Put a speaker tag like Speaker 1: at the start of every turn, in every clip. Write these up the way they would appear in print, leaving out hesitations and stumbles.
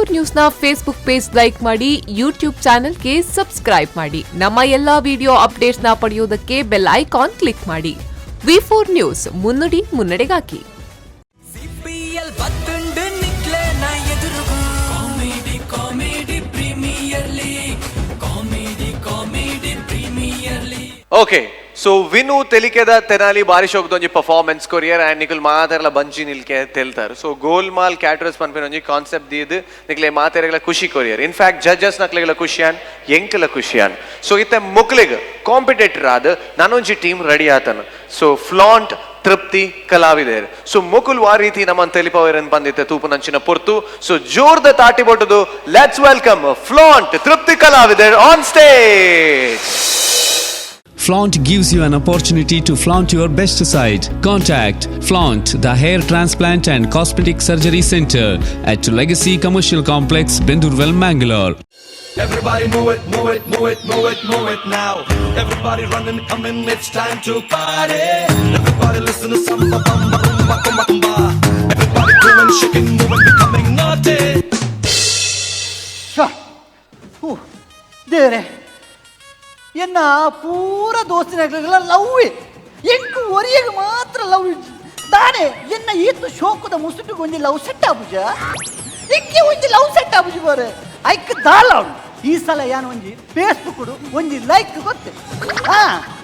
Speaker 1: V4 ನ್ಯೂಸ್ನ Facebook page like ಮಾಡಿ, YouTube ಚಾನೆಲ್ಗೆ subscribe ಮಾಡಿ. ನಮ್ಮ ಎಲ್ಲಾ ವಿಡಿಯೋ ಅಪ್ಡೇಟ್ಸ್ನ ಪಡೆಯೋದಕ್ಕೆ bell icon click ಮಾಡಿ. ವಿ4 ನ್ಯೂಸ್, ಮುನ್ನುಡಿ ಮುನ್ನಡೆಗಾಗಿ.
Speaker 2: ಸಿಪಿಎಲ್ ಬತ್ತುಂಡು ನಿಕ್ಲೆನ ಎದುರುಗು. Comedy, comedy premier league. Comedy, comedy premier league.
Speaker 3: Okay, so Vinu ತೆಲಿಕೆದ Tenali ಬಾರಿಶೋಗ್ದೊಂಜಿ performance courier and ನಿಕುಲ್ ಮಾತೆರ್ಲ ಬಂಜಿ ನಿಲ್ಕೆ ತೆಲ್ತಾರ್. ಸೊ ಗೋಲ್ಮಾಲ್ ಕ್ಯಾಟರರ್ಸ್ ಪನ್ಪಿನ ಒಂಜಿ ಕಾನ್ಸೆಪ್ಟ್ ದೀದ್ ನಿಕ್ಲೆ ಮಾತೆರೆಗ್ಲ ಖುಷಿ courier. In fact judges ನಕ್ಲೆಗ್ಲ ಖುಷಿಯಾನ್, ಎಂಕಲ ಖುಷಿಯಾನ್. ಸೊ ಇತ್ತೆ ಮೊಕ್ಲೆಗ್ ಕಾಂಪಿಟೇಟರ್ ಆದ್ ನಾನೊಂಜಿ ಟೀಮ್ ರೆಡಿ ಆತನ. ಸೊ ಫ್ಲಾಂಟ್, ತೃಪ್ತಿ, ಕಲಾವಿದೆರ್. ಸೊ ಮೊಕುಲ್ ವಾ ರೀತಿ ನಮ್ಮನ್ ತೆಲಿಪವೇರನ್ ಬಂದಿತ್ತೆ ತೂಪುನಂಚಿನ ಪೊರ್ತು. ಸೊ ಜೋರ್ದ ತಾಟಿ ಬೊಟ್ಟುದು let's welcome flaunt, ತೃಪ್ತಿ, ಕಲಾವಿದೆರ್ on stage.
Speaker 4: Flaunt gives you an opportunity to flaunt your best side. Contact Flaunt, the hair transplant and cosmetic surgery center at Legacy Commercial Complex, Bendurwell, Mangalore.
Speaker 5: Everybody move it, move it, move it, move it, move it now. Everybody running, coming, it's time to party. Everybody listen to samba, bamba, rumba, kumba, kumba. Everybody grooving, shaking, moving, becoming naughty.
Speaker 6: ಶ ಹೂ ದೇವ್ರೆ, ಎನ್ನ ಪೂರ ದೋಸ್ತಿನಾಗ್ಲಿಲ್ಲ love, ಎಂಕ್ ಒರಿಯಗ್ ಮಾತ್ರ love ದಾನೆ. ಎನ್ನ ಈತು ಶೋಕದ ಮುಸುಟುಗೆ ಒಂಜಿ love set ಆಪುಜ, MK ಒಂಜಿ ಲವ್ ಸೆಟ್ ಆಪುಜಿ ಬೋರೆ. ಐಕ್ ದಾಲ ಅವನು. ಈ ಸಲ ಯಾನ್ ಒಂಜಿ ಫೇಸ್ಬುಕ್ ಒಂಜಿ ಲೈಕ್ ಕೊತ್ತೆ. ಹಾ,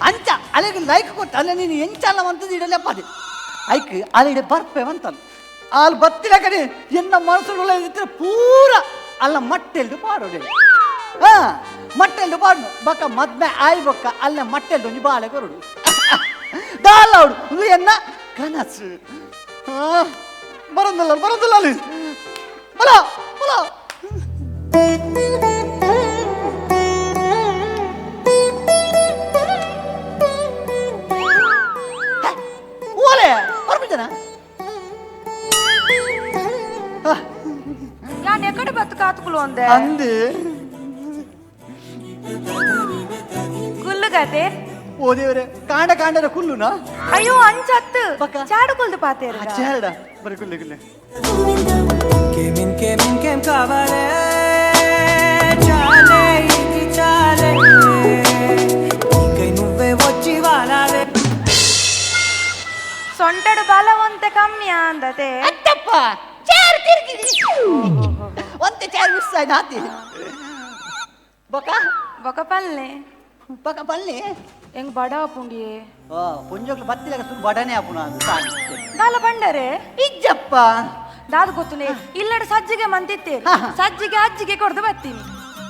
Speaker 6: ಅಂಚ ಅಲೆಗೆ ಲೈಕ್ ಕೊತ್ತೆ. ಅಲ್ಲ, ನೀನು ಎಂಚಲ್ಲ ಅಂತದ್ದು ಇಡಲೆಪ್ಪ. ಐಕ್ ಅಲ್ಲಿಡೆ ಬರ್ಪೆ ಅಂತಲ್ಲ. ಅಲ್ಲಿ ಬತ್ತಿನ ಕಡೆ ಎನ್ನ ಮನಸ್ಸುಗಳ ಪೂರ ಅಲ್ಲ ಮಟ್ಟೆಲ್ದು ಪಾಡೋದೆ. ಹಾ, ಮಟ್ಟೆಲ್ದು ಪಾಡು ಬಕ್ಕ ಮದ್ಮೆ ಆಯ್ ಬೊಕ್ಕ ಅಲ್ಲ ಮಟ್ಟೆಲ್ದು ಒಂಜಿ ಬಾಳೆ ಕೊರಡು. ದಾಲ ಅವಡು ಒಂದು ಎನ್ನ ಕನಸು. ಹಾ, ಬರೋದಿಲ್ಲ, ಬರೋದಿಲ್ಲ ಅಲ್ಲಿ. ಬಲ ಬಲ. ಓಲೆ ಬರ್ಬಿದ್ದಾನ.
Speaker 7: ಯಾನ್ ಎಕಡೆ ಬತ್ತು ಕಾತುಕುಲು ಒಂದೆ.
Speaker 6: ಅಂದೆ.
Speaker 7: ಕುಲ್ಲುಗತೆ.
Speaker 6: ಓ ದೇವ್ರೆ, ಕಾಂಡ ಕಾಂಡರ ಕುಲ್ಲುನಾ?
Speaker 7: ಅಯ್ಯೋ, ಅಂಚತ್ತು.
Speaker 6: ಬಕ್ಕ.
Speaker 7: ಚಾಡು ಕುಲ್ದು ಪಾತೇರ.
Speaker 6: ಅಚ್ಚಾರಡ ಬರಿ, ಕುಲ್ಲೆ ಕುಲ್ಲೆ.
Speaker 2: ఇంకేం ఇంకేం ఇంకేం కావాలే? చాలే, ఇది చాలే. నీకై నువ్వే వచ్చి వాలాలే.
Speaker 7: ಸೊಂಟಡು ಬಲವಂತೆ ಕಮ್ಮಿ ಅಂದತೆ.
Speaker 6: ಅತ್ತಪ್ಪ, ಚಾರ್ ತಿರ್ಗಿದಿ ಒಂತೆ, ಚಾರ್ ಮಿಸ್ ಆಯ್ತು ಹಾತಿ ಬಕ.
Speaker 7: ಬೊಕ ಪಲ್ಲೆ.
Speaker 6: ಬಕ ಪಲ್ಲೆ.
Speaker 7: ಎಂಗ್ ಬಡ ಪುಂಡಿಯೇ.
Speaker 6: ಓ, ಪುಂಜೋಕ್ಲು ಬತ್ತಿಲಾಗ ಸುರು ಬಡನೆ ಆಪುನ.
Speaker 7: ದಾಲ ಬಂಡರೆ?
Speaker 6: ಇಜ್ಜಪ್ಪ.
Speaker 7: ದಾದ ಗೊತ್ತುನೆ, ಇಲ್ಲಡ ಸಜ್ಜಿಗೆ ಮಂತಿತ್ತೇರು.
Speaker 6: ಹಾ, ಹಾ.
Speaker 7: ಸಜ್ಜಿಗೆ ಅಜ್ಜಿಗೆ ಕೊಡ್ದು ಬರ್ತೀನಿ.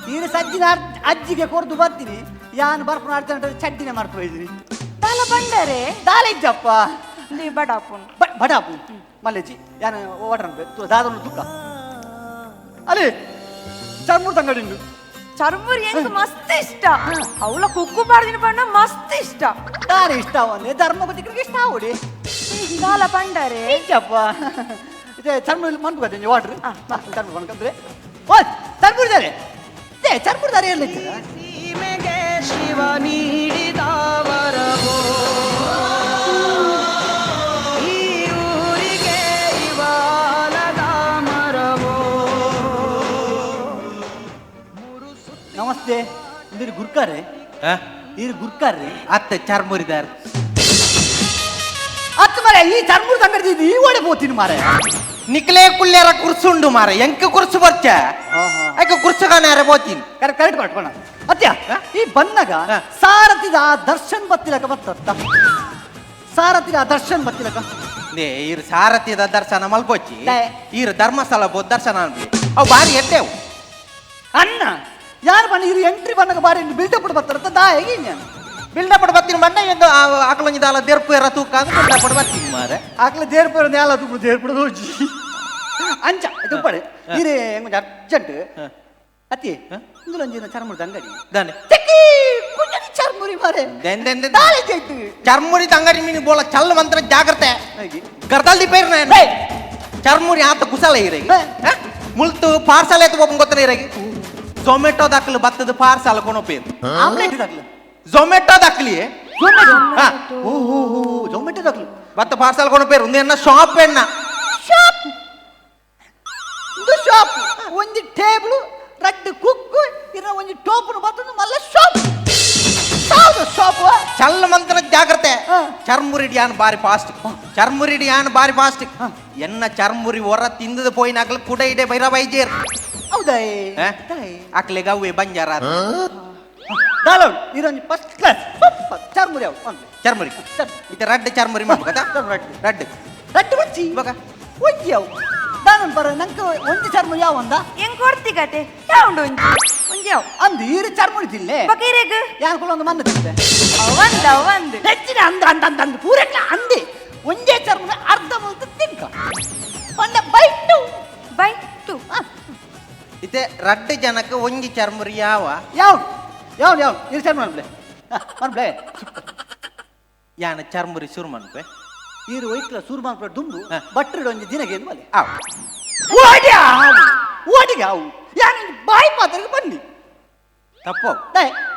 Speaker 6: ನೀನು ಸಜ್ಜಿನ ಅಜ್ಜಿಗೆ ಕೊರ್ದು ಬರ್ತೀನಿ. ಯಾನ್ ಬರ್ಪುನ ಅರ್ಜೆಂಟ್ ಚಡ್ಡಿನ ಮಾಡ್ಕೊ ಇದ್ದೀನಿ.
Speaker 7: ದಾಲ ಬಂಡರೆ?
Speaker 6: ದಾಲ ಇಜ್ಜಪ್ಪ.
Speaker 7: ನೀ ಬಡಾಪುನ್.
Speaker 6: ಬಡಾಪು ಮಲ್ಲೇಜಿ, ಯಾನ್ ಓಡರ್ ದಾದನ್ನು ತುಕ್ಕ ಅಲ್ಲಿ ಚರ್ಮೂರ್ ತಂಗಡಿಂಡು.
Speaker 7: ಚರ್ಮುರಿ ಎಂಕ್ ಮಸ್ತ್ ಇಷ್ಟ. ಅವಳ ಕುಕ್ಕು ಪಾಡ್ದಿನ ಪಂಡ ಮಸ್ತ್ ಇಷ್ಟ.
Speaker 6: ದಾರ ಇಷ್ಟ ಒಂದೇ ಧರ್ಮ ಗೊತ್ತಿಗೆ ಇಷ್ಟ ಆವಡಿ.
Speaker 7: ದಾಲ ಪಂಡರೆ?
Speaker 6: ಇಜ್ಜಪ್ಪ. ಇದೆ ಚರ್ಮುರಿ ಮನ್ಪು ಕತ್ತೆ ವಾಟ್ರ್ ಚರ್ಮುರಿ ಮನ್ಕಂದ್ರೆ. ಓ ಚರ್ಮುರಿದಾರೆ, ಏ ಚರ್ಮುರಿದಾರೆ ಎಲ್ಲಿ?
Speaker 2: ಸೀಮೆಗೆ ಶಿವ ನೀಡಿದ ವರವೋ, ಈ ಊರಿಗೆ ಇವಾಲದ ಮರವೋ.
Speaker 6: ನಮಸ್ತೆ, ಇಂದಿರು ಗುರ್ಕಾರೆ? ಇರು ಗುರ್ಕಾರ್ರಿ?
Speaker 8: ಅತ್ತ ಚರ್ಮುರಿದಾರ್.
Speaker 6: ಅತ್ತು ಮಾರೆ, ಈ ಚರ್ಮುರಿ ತಂಗಡಿ ಈ ಓಡೆ ಪೋತೀನಿ ಮಾರೆ.
Speaker 8: ನಿಕ್ಲೆ ಕುಲ್ಲೇರ ಕುರ್ಸುಂಡು ಮಾರ, ಎಂಕ ಕುರ್ಸು ಬರ್ಚ? ಐಕ ಕುರ್ಸುಗಾನಾರ ಬೋತೀನಿ.
Speaker 6: Correct correct ಕಟ್ಕೋಣ ಅತ್ಯ. ಈ ಬಂದಾಗ ಸಾರಥಿದ ಆ ದರ್ಶನ್ ಬತ್ತಿಲಕ ಬತ್ತತ್ತ, ಸಾರಥಿದ ಆ ದರ್ಶನ್ ಬತ್ತಿಲಕ.
Speaker 8: ನೇ ಇರು ಸಾರಥಿದ ದರ್ಶನ ಮಲ್ಪೊಚ್ಚಿ.
Speaker 6: ದಾಯೆ?
Speaker 8: ಇರು ಧರ್ಮಸ್ಥಳ ಬೋದು ದರ್ಶನ ಅನ್ಬಿ, ಅವು ಬಾರಿ ಎಡ್ಡೆವು.
Speaker 6: ಅನ್ನ ಯಾರು ಬಣ್ಣ ಇರು ಎಂಟ್ರಿ ಬಂದಾಗ ಬಾರಿ ಬಿಲ್ಡಪ್ ಬರ್ತಾರತ್ತ ದಾಯ ನಾನು.
Speaker 8: ಬಿಲ್ಡಪ್ ಬತ್ತೀನಿ ಬಂಡ ಎಂಗ ಆಕಲೊಂಜಿ ದಾಲ ದೆರ್ಪು ಎರ ತೂಕ ಅಂದ್ ಬಿಲ್ಡಪ್ ಬತ್ತೀನಿ ಮಾರೆ.
Speaker 6: ಆಕಲ ದೇರ್ಪುರ ನೇಲ ತುಪ್ಪು ದೇರ್ಪುಡ ಹೋಜಿ ಅಂಚ ತುಪ್ಪಡೆ ಇರೇ కొంచెం ಅರ್ಜೆಂಟ್ ಅತ್ತಿ. ಇಂದುಲೊಂಜಿನ ಚರ್ಮುರಿ ಅಂಗಡಿ.
Speaker 8: ದಾನೆ?
Speaker 6: ತೆಕ್ಕಿ ಕುಂಜನಿ ಚರ್ಮುರಿ ಮಾರೆ.
Speaker 8: Then then then.
Speaker 6: ದಾಳೆ ಜೈತು.
Speaker 8: ಚರ್ಮುರಿ ತಂಗಡಿ ಮೀನು ಬೋಲ ಚಲ್ಲ ಮಂತ್ರ, ಜಾಗ್ರತೆ.
Speaker 6: ಹಾಗೆ.
Speaker 8: ಗರ್ದಲ್ದಿ ಪೇರ್.
Speaker 6: ಹೇ!
Speaker 8: ಚರ್ಮುರಿ ಆತ ಕುಸಲ ಇರಗಿ.
Speaker 6: ಹೇ.
Speaker 8: ಮುಲ್ತು ಪಾರ್ಸಲ್ ಎತ್ತು ಒಬ್ಬ ಗೊತ್ತನ ಇರಗಿ. ಝೊಮೆಟೊ ದಾಖಲು ಬತ್ತದ ಪಾರ್ಸಲ್ ಕೊನೊಪೇರು.
Speaker 6: ಆಮ್ಲೆಟ್ ದಾಕ್ಲು.
Speaker 8: ಝೊಮೆಟೊ ದಾಖಲಿ. ಹಾ.
Speaker 6: ಓ ಹೋ ಹೋ, ಜೊಮೆಟೊ ದಾಕ್ಲು.
Speaker 8: ಬತ್ತ ಪಾರ್ಸಲ್ ಕೊನೊಪೇರು. ಒಂದು ಎನ್ನ ಶಾಪ್ ಎಣ್ಣ.
Speaker 6: ಶಾಪ್, ಇಂದು ಶಾಪ್ ಒಂಜಿ.
Speaker 8: ಚರ್ಮುರಿಡ್ ಯಾನ್ ಬಾರಿ ಫಾಸ್ಟ್ ಚರ್ಮುರಿಡ್ ಯಾನ್ ಬಾರಿ ಫಾಸ್ಟ್ ಎನ್ನ ಚರ್ಮುರಿ ಹೊರ ತಿಂದದ ಪೋಯಿನಾಕಲ್ ಕುಡ ಇಡೆ ಬೈರ ಬೈಜೇರ್
Speaker 6: ಹೌದಾ
Speaker 8: ಅಕ್ಲೆಗ ಅವೇ ಬಂಜಾರ
Speaker 6: ದಾಲೌಡ್ ಇದೊಂದು ಫಸ್ಟ್ ಕ್ಲಾಸ್ ಸೂಪರ್ ಚರ್ಮುರಿ ಅವು
Speaker 8: ಚರ್ಮುರಿ ಇದು ರಡ್ಡ್ ಚರ್ಮುರಿ ಮಾಡ್ಬೇಕದ ರಡ್ಡ್
Speaker 6: ರಡ್ಡ್ ಬಚ್ಚಿ
Speaker 8: ಇವಾಗ
Speaker 6: ಒಂಜಿ ಅವು ದಾನನ್ ಪರ ನಂಗೆ ಒಂಜಿ ಚರ್ಮುರಿ ಯಾವ ಒಂದ
Speaker 7: ಎಂಕ್ ಕೊಡ್ತಿಗತೆ ಯಾವುಂಡು ಒಂಜಿ ಒಂಜಿ ಯಾವ
Speaker 6: ಅಂದು ಈರು ಚರ್ಮುರಿ ತಿಲ್ಲೆ
Speaker 7: ಬಕೀರೆಗ್
Speaker 6: ಯಾನ್ ಕುಲ ಒಂದು ಮನ್ನ ತಿಂದೆ
Speaker 7: ಅವಂದ ಅವಂದು
Speaker 6: ಹೆಚ್ಚಿನ ಅಂದ ಅಂದ ಅಂದ ಅಂದ ಪೂರಕ್ಲ ಅಂದೆ ಒಂಜೇ ಚರ್ಮುರಿ ಅರ್ಧ ಮುಲ್ತು ತಿನ್ಕ ಒಂದ ಬೈ ಟು
Speaker 7: ಬೈ ಟು
Speaker 8: ಇತ್ತೆ ರಡ್ಡ್ ಜನಕ್ಕೆ ಒಂಜಿ ಚರ್ಮುರಿ ಯಾವ
Speaker 6: ಯಾವ ಯಾವ ಯಾವ ಇರು ಚರ್ಮುರಿ ಮನ್ಪ್ಲೆ ಮನ್ಪ್ಲೆ
Speaker 8: ಯಾನ ಚರ್ಮುರಿ ಶುರು ಮನ್ಪೆ
Speaker 6: ಈರು ಒಯ್ಕ್ಲ ಸೂರು ಮನ್ಪ್ಲೆ ದುಂಬು ಬಟ್ರಿಡು ಒಂಜಿ ದಿನಗೆ ಮಲೆ
Speaker 8: ಆವ್
Speaker 6: ಓಡಿ ಆವು ಓಡಿಗೆ ಆವು ಯಾನ ಬಾಯಿ ಪಾತ್ರೆಗೆ ಬನ್ನಿ
Speaker 8: ತಪ್ಪು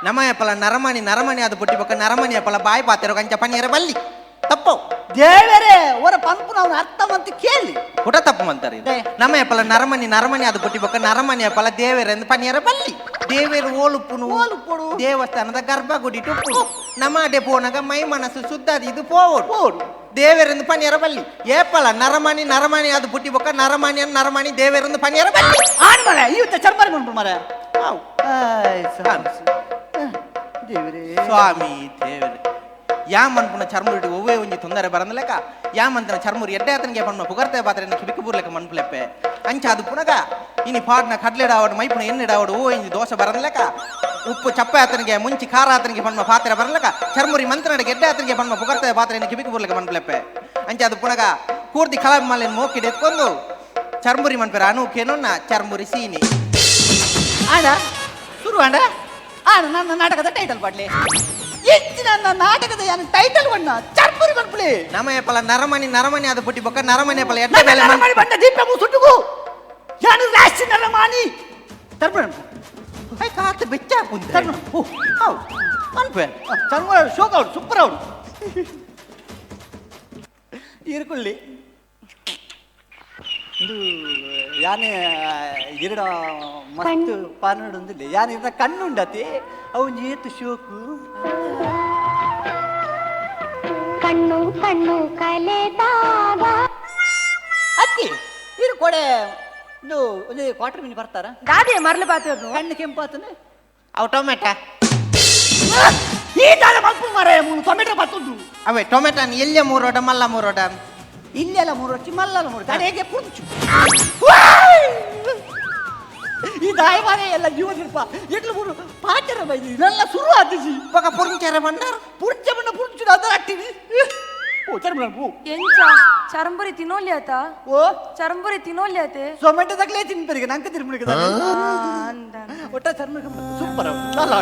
Speaker 8: ನಮ್ಮ ಯಪ್ಪಲ ನರಮಣಿ ನರಮಣಿ ಅದು ಪುಟ್ಟಿ ಬೊಕ್ಕ ನರಮಣಿ ಅಪ್ಪಲ ಬಾಯಿ ಪಾತೆರೋ ಕಂಚ ಪನಿಯರ ಬಲ್ಲಿ ತಪ್ಪು
Speaker 6: ದೇವರೇ ಅವರ ಪಂಪು ಅವನ ಅರ್ಥ ಮಂತ ಕೇಳಿ
Speaker 8: ಪುಟ ತಪ್ಪು ಮಂತಾರೆ ನಮ್ಮ ಯಪ್ಪಲ ನರಮಣಿ ನರಮಣಿ ಅದು ಪುಟ್ಟಿ ಬೊಕ್ಕ ನರಮಣಿ ಅಪ್ಪಲ ದೇವರೆಂದು ಪನಿಯರ ಬಲ್ಲಿ ದೇವೇರು ಓಲುಪ್ಪುನು
Speaker 6: ಓಲುಪ್ಪುಡು
Speaker 8: ದೇವಸ್ಥಾನದ ಗರ್ಭಗುಡಿ ಟುಪ್ಪು ನಮ್ಮ ಅಡೆ ಪೋನಾಗ ಮೈ ಮನಸ್ಸು ಶುದ್ಧ ಅದು ಇದು ಪೋವೋಡು ದೇವರೆಂದು ಪನಿಯರ ಬಲ್ಲಿ ಏಪಲ ನರಮಣಿ ನರಮಣಿ ಅದು ಪುಟ್ಟಿ ಬೊಕ್ಕ ನರಮಣಿ ನರಮಣಿ ದೇವರೆಂದು ಪನಿಯರ ಬಲ್ಲಿ
Speaker 6: ಆನ್ ಮರ ಇವತ್ತ ಚರ್ಮರಿ ಮಂಪು ಮರ ದೇವರೇ
Speaker 8: ಸ್ವಾಮಿ ದೇವರೇ ಯಾ ಮನ್ಪುನ ಚರ್ಮುರಿ ಒವ್ವೇ ಒಂಜಿ ತೊಂದರೆ ಬರಂದಲೆಕ್ಕ ಯಾ ಮಂತನ ಚರ್ಮುರಿ ಎಡ್ಡೆ ಆತನಿಗೆ ಪಣ್ಮ ಪುಗರ್ತೆ ಪಾತ್ರೆ ಕಿಬಿಕು ಬೂರ್ಲೆಕ್ಕ ಮನ್ಪುಲೆಪ್ಪೆ ಅಂಚ ಅದು ಪುನಗ ಇನಿ ಪಾಡ್ನ ಕಡ್ಲೆಡಾವಡು ಮೈಪುನ ಎಣ್ಣೆಡಾವಡು ಓ ಇಂಜಿ ದೋಸೆ ಬರಂದಲೆಕ್ಕ ಉಪ್ಪು ಚಪ್ಪೆ ಆತನಿಗೆ ಮುಂಚಿ ಖಾರ ಆತನಿಗೆ ಪಣ್ಮ ಪಾತ್ರೆ ಬರಲೆಕ್ಕ ಚರ್ಮುರಿ ಮಂತ್ರನಡಿಗೆ ಎಡ್ಡೆ ಆತನಿಗೆ ಪಣ್ಮ ಪುಗರ್ತೆ ಪಾತ್ರೆ ಕಿಬಿಕು ಬೂರ್ಲೆಕ್ಕ ಮನ್ಪುಲೆಪ್ಪೆ ಅಂಚ ಅದು ಪುನಗ ಕೂರ್ದಿ ಕಲಾಬ್ ಮಾಲೆನ್ ಮೋಕಿಡ್ ಎತ್ಕೊಂಡು ಚರ್ಮುರಿ ಮನ್ಪೆರ ಅನೂಕೇನೊನ್ನ ಚರ್ಮುರಿ ಸೀನಿ
Speaker 6: ಆಡ ಶುರು ಆಡ ಆಡ ನನ್ನ ನಾಟಕದ ಟೈಟಲ್ ಪಾಡ್ಲಿ ಹೆಚ್ಚು ನನ್ನ ನಾಟಕದ ಯಾನು ಟೈಟಲ್ ಬಣ್ಣ ಚರ್ಮುರಿ ಮನ್ಪುಲಿ
Speaker 8: ನಮ್ಮ ಯಪ್ಪಲ ನರಮಣಿ ನರಮಣಿ ಅದು ಪುಟ್ಟಿ ಬೊಕ್ಕ ನರಮಣಿ ಅಪ್ಪಲ ಎಡ್ಡೆ ಮೇಲೆ
Speaker 6: ನರಮಣಿ ಬಣ್ಣ ದೀಪ ಸುಟ್ಟುಗು ಯಾನು ರಾಶಿ ನರಮಾನಿ ಚರ್ಮುರಿ
Speaker 8: ಕಾತು ಬೆಚ್ಚ
Speaker 6: ಚರ್ಮುರಿ ಓ
Speaker 8: how ಮನ್ಪೆ
Speaker 6: ಚರ್ಮುರಿ ಶೋಕ ಅವಡು ಸೂಪರ್ ಅವಡು ಇರ್ಕೊಳ್ಳಿ ಇದು ಯಾನೆ ಇರಡ ಮಸ್ತ್ ಪಾನಡುಂದಿಲ್ಲ ಯಾನೆ ಇರ ಕಣ್ಣುಂಡತಿ ಅವು ಏತು ಶೋಕು
Speaker 9: ಕಣ್ಣು ಕಣ್ಣು ಕಲೆದಾಗ
Speaker 6: ಅತ್ತಿ ಇರು ಕೊಡೆ ಇದು ಒಂದು ಕ್ವಾರ್ಟರ್ ಮಿನಿ ಬರ್ತಾರ
Speaker 7: ದಾದೆ ಮರ್ಲು ಪಾತೇರ್ನು
Speaker 6: ಕಣ್ಣು ಕೆಂಪಾತನೆ
Speaker 8: ಅವು ಟೊಮೆಟೊ
Speaker 6: ಈ ದಾದ ಮಲ್ಪು ಮಾರಾಯ ಮೂರು ಟೊಮೆಟೊ ಬರ್ತದ್ದು
Speaker 8: ಅವೇ ಟೊಮೆಟೊ ಎಲ್ಲೇ ಮೂರೋಟ ಮಲ್ಲ ಮೂರೋಟ
Speaker 6: ಇಲ್ಲೆಲ್ಲ ಮೂರು ವರ್ಷ ಮಲ್ಲಲ್ಲ ಮೂರು ತಡೆಗೆ ಪುಂಚು ಈ ದಾಯ ಮಾರೆ ಎಲ್ಲ ಜೀವ ಶಿಲ್ಪ ಎಟ್ಲು ಮೂರು ಪಾಚರ ಬೈದಿ ಇದೆಲ್ಲ ಶುರು ಆತಿಸಿ
Speaker 8: ಪಕ್ಕ ಪುಂಚರ ಬಂಡಾರ
Speaker 6: ಪುಂಚ ಬಣ್ಣ ಪುಂಚು ಅದರ ಅಟ್ಟಿನಿ ಓ ಚರ್ಮುರಿ ಓ
Speaker 7: ಎಂಚ ಚರಂಬುರಿ ತಿನ್ನೋಲ್ಯಾತ
Speaker 6: ಓ
Speaker 7: ಚರಂಬುರಿ ತಿನ್ನೋಲ್ಯಾತೆ
Speaker 6: ಟೊಮೆಟೊ ತಗಲೇ ತಿನ್ಪರಿಗೆ ನಂಗೆ ತಿನ್ಬಿಡಿಗೆ ಒಟ್ಟ ಚರ್ಮುರಿ ಸೂಪರ್ ಅಲ್ಲ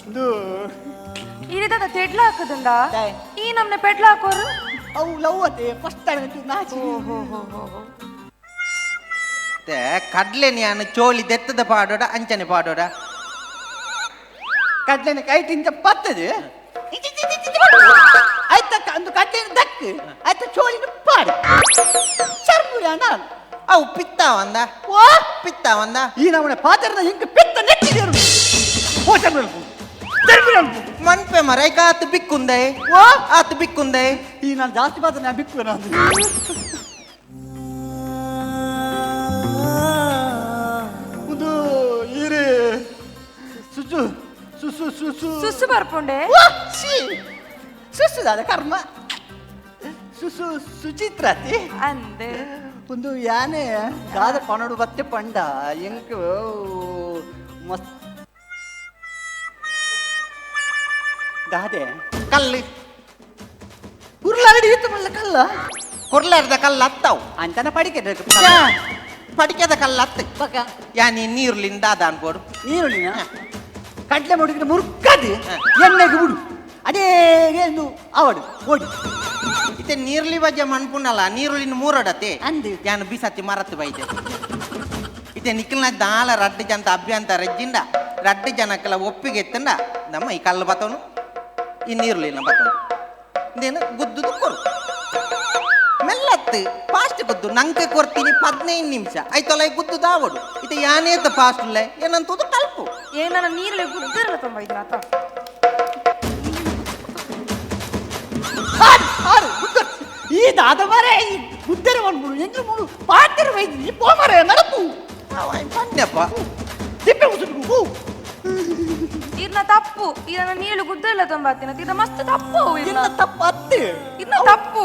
Speaker 6: ಇದು
Speaker 7: ಇರಿದಾದ ತೆಡ್ಲ ಹಾಕದಂದ ಈ ನಮ್ನೆ ಪೆಡ್ಲ ಹಾಕೋರು
Speaker 6: ಅವು ಲವ್ ಅತೆ ಫಸ್ಟ್ ಟೈಮ್ ನಾಚಿ
Speaker 8: ಕಡ್ಲೆ ನಾನು ಚೋಳಿ ದೆತ್ತದ ಪಾಡೋಡ ಅಂಚನೆ ಪಾಡೋಡ
Speaker 6: ಕಡ್ಲೆನ ಕೈ ತಿಂತ ಪತ್ತದು ಆಯ್ತ ಅಂದು ಕಡ್ಲೆನ ದಕ್ ಆಯ್ತ ಚೋಳಿನ ಪಾಡು ಚರ್ಮುರಿ ಅಣ್ಣ
Speaker 8: ಅವು ಪಿತ್ತ ಒಂದ
Speaker 6: ಓ
Speaker 8: ಪಿತ್ತ ಒಂದ
Speaker 6: ಈ ನಮ್ಮನೆ ಪಾತ್ರದ ಹಿಂಗೆ ಪಿತ್ತ ನೆಟ್ಟಿದೇರು ಓ ಚರ್ಮುರಿ ಚರ್ಮುರಿ
Speaker 8: ಮನ್ಪೆ ಮರ ಈಗ ಆತು ಬಿಕ್ಕುಂದೆ
Speaker 6: ಓ
Speaker 8: ಆತು ಬಿಕ್ಕುಂದೆ
Speaker 6: ಈ ನಾನು ಜಾಸ್ತಿ ಪಾತ್ರ ನಾನು ಬಿಕ್ಕು ನಾನು ಒಂದು ಈರೆ ಸುಸು ಸುಸು ಸುಸು
Speaker 7: ಸುಸ್ಸು ಬರ್ಪುಂಡೆ
Speaker 6: ಸುಸುದಾದ ಕರ್ಮ ಸುಸು ಸುಚಿತ್ರಾತಿ
Speaker 7: ಅಂದೆ
Speaker 6: ಒಂದು ಯಾನೆ ದಾದ ಪನಡು ಬತ್ತೆ ಪಂಡ ಎಂಕ್ ಮಸ್ತ್ ದಾದೆ
Speaker 8: ಕಲ್ಲು
Speaker 6: ಕುರ್ಲಾರಡಿ ಇತ್ತು ಮಲ್ಲ ಕಲ್ಲ
Speaker 8: ಕುರ್ಲಾರ್ದ ಕಲ್ಲ ಅತ್ತವು
Speaker 6: ಅಂಚನ ಪಡಿಕೆ
Speaker 8: ಪಡಿಕೆದ ಕಲ್ಲ ಅತ್ತು
Speaker 6: ಬಕ
Speaker 8: ಯಾನಿ ನೀರುಲಿಂದ ದಾದ ಅನ್ಬೋಡು
Speaker 6: ನೀರುಳ್ಳಿನ ಕಡ್ಲೆ ಮುಡಿದ್ರೆ ಮುರುಕದು ಎಣ್ಣೆಗೆ ಬಿಡು ಅದೇ ಒಂದು ಅವಡು ಓಡಿ
Speaker 8: ಇತ್ತೆ ನೀರ್ಲಿ ಬಜ್ಜೆ ಮನ್ಪುನಲ್ಲ ನೀರುಳಿನ ಮೂರಡತೆ
Speaker 6: ಅಂದು
Speaker 8: ಯಾನು ಬಿಸತ್ತಿ ಮರತ್ತು ಬೈತೆ ಇತ್ತೆ ನಿಖಲ್ನ ದಾಲ ರಡ್ಡು ಜಂತ ಅಭ್ಯಂತ ರಜ್ಜಿಂಡ ರಡ್ಡು ಜನಕ್ಕೆಲ್ಲ ಒಪ್ಪಿಗೆ ಎತ್ತಂಡ ನಮ್ಮ ಈ ಕಲ್ಲು ಬತ್ತವನು ಈ ನೀರುಳಿನ ಬತ್ತವನು ಇದೇನು ಗುದ್ದುದು ಕೊರು ಮೆಲ್ಲತ್ತು ಫಾಸ್ಟ್ ಗುದ್ದು ನಂಗೆ ಕೊಡ್ತೀನಿ 15 ನಿಮಿಷ ಆಯ್ತಲ್ಲ ಈ ಗುದ್ದು ದಾವಡು ಇದು ಯಾನೇತ ಫಾಸ್ಟ್ ಉಲ್ಲೆ ಏನಂತದು ಕಲ್ಪು
Speaker 7: ಏ ನನ್ನ ನೀರಲ್ಲಿ ಗುದ್ದಿರಲ್ಲ ತುಂಬ ಇದ್ನಾತ
Speaker 6: ಈ ದಾದ ಮರೆ ಈ ಬುದ್ಧರ ಮನ್ಪುಡು ಎಂಗ್ಲು ಮೂಡು ಪಾತ್ರ ವೈದ್ಯ ಈ ಪೋ ಮರೆ ನಡಪು
Speaker 8: ಪನ್ಯಪ್ಪ
Speaker 6: ತಿಪ್ಪೆ ಉಸುಟು
Speaker 7: ಇರ್ನ ತಪ್ಪು ಇರ್ನ ನೀಳು ಗುದ್ದೆಲ್ಲ ತೊಂಬತ್ತಿನ ಇರ್ನ ಮಸ್ತ್ ತಪ್ಪು
Speaker 6: ಇರ್ನ ತಪ್ಪು ಅತ್ತೆ
Speaker 7: ಇರ್ನ ತಪ್ಪು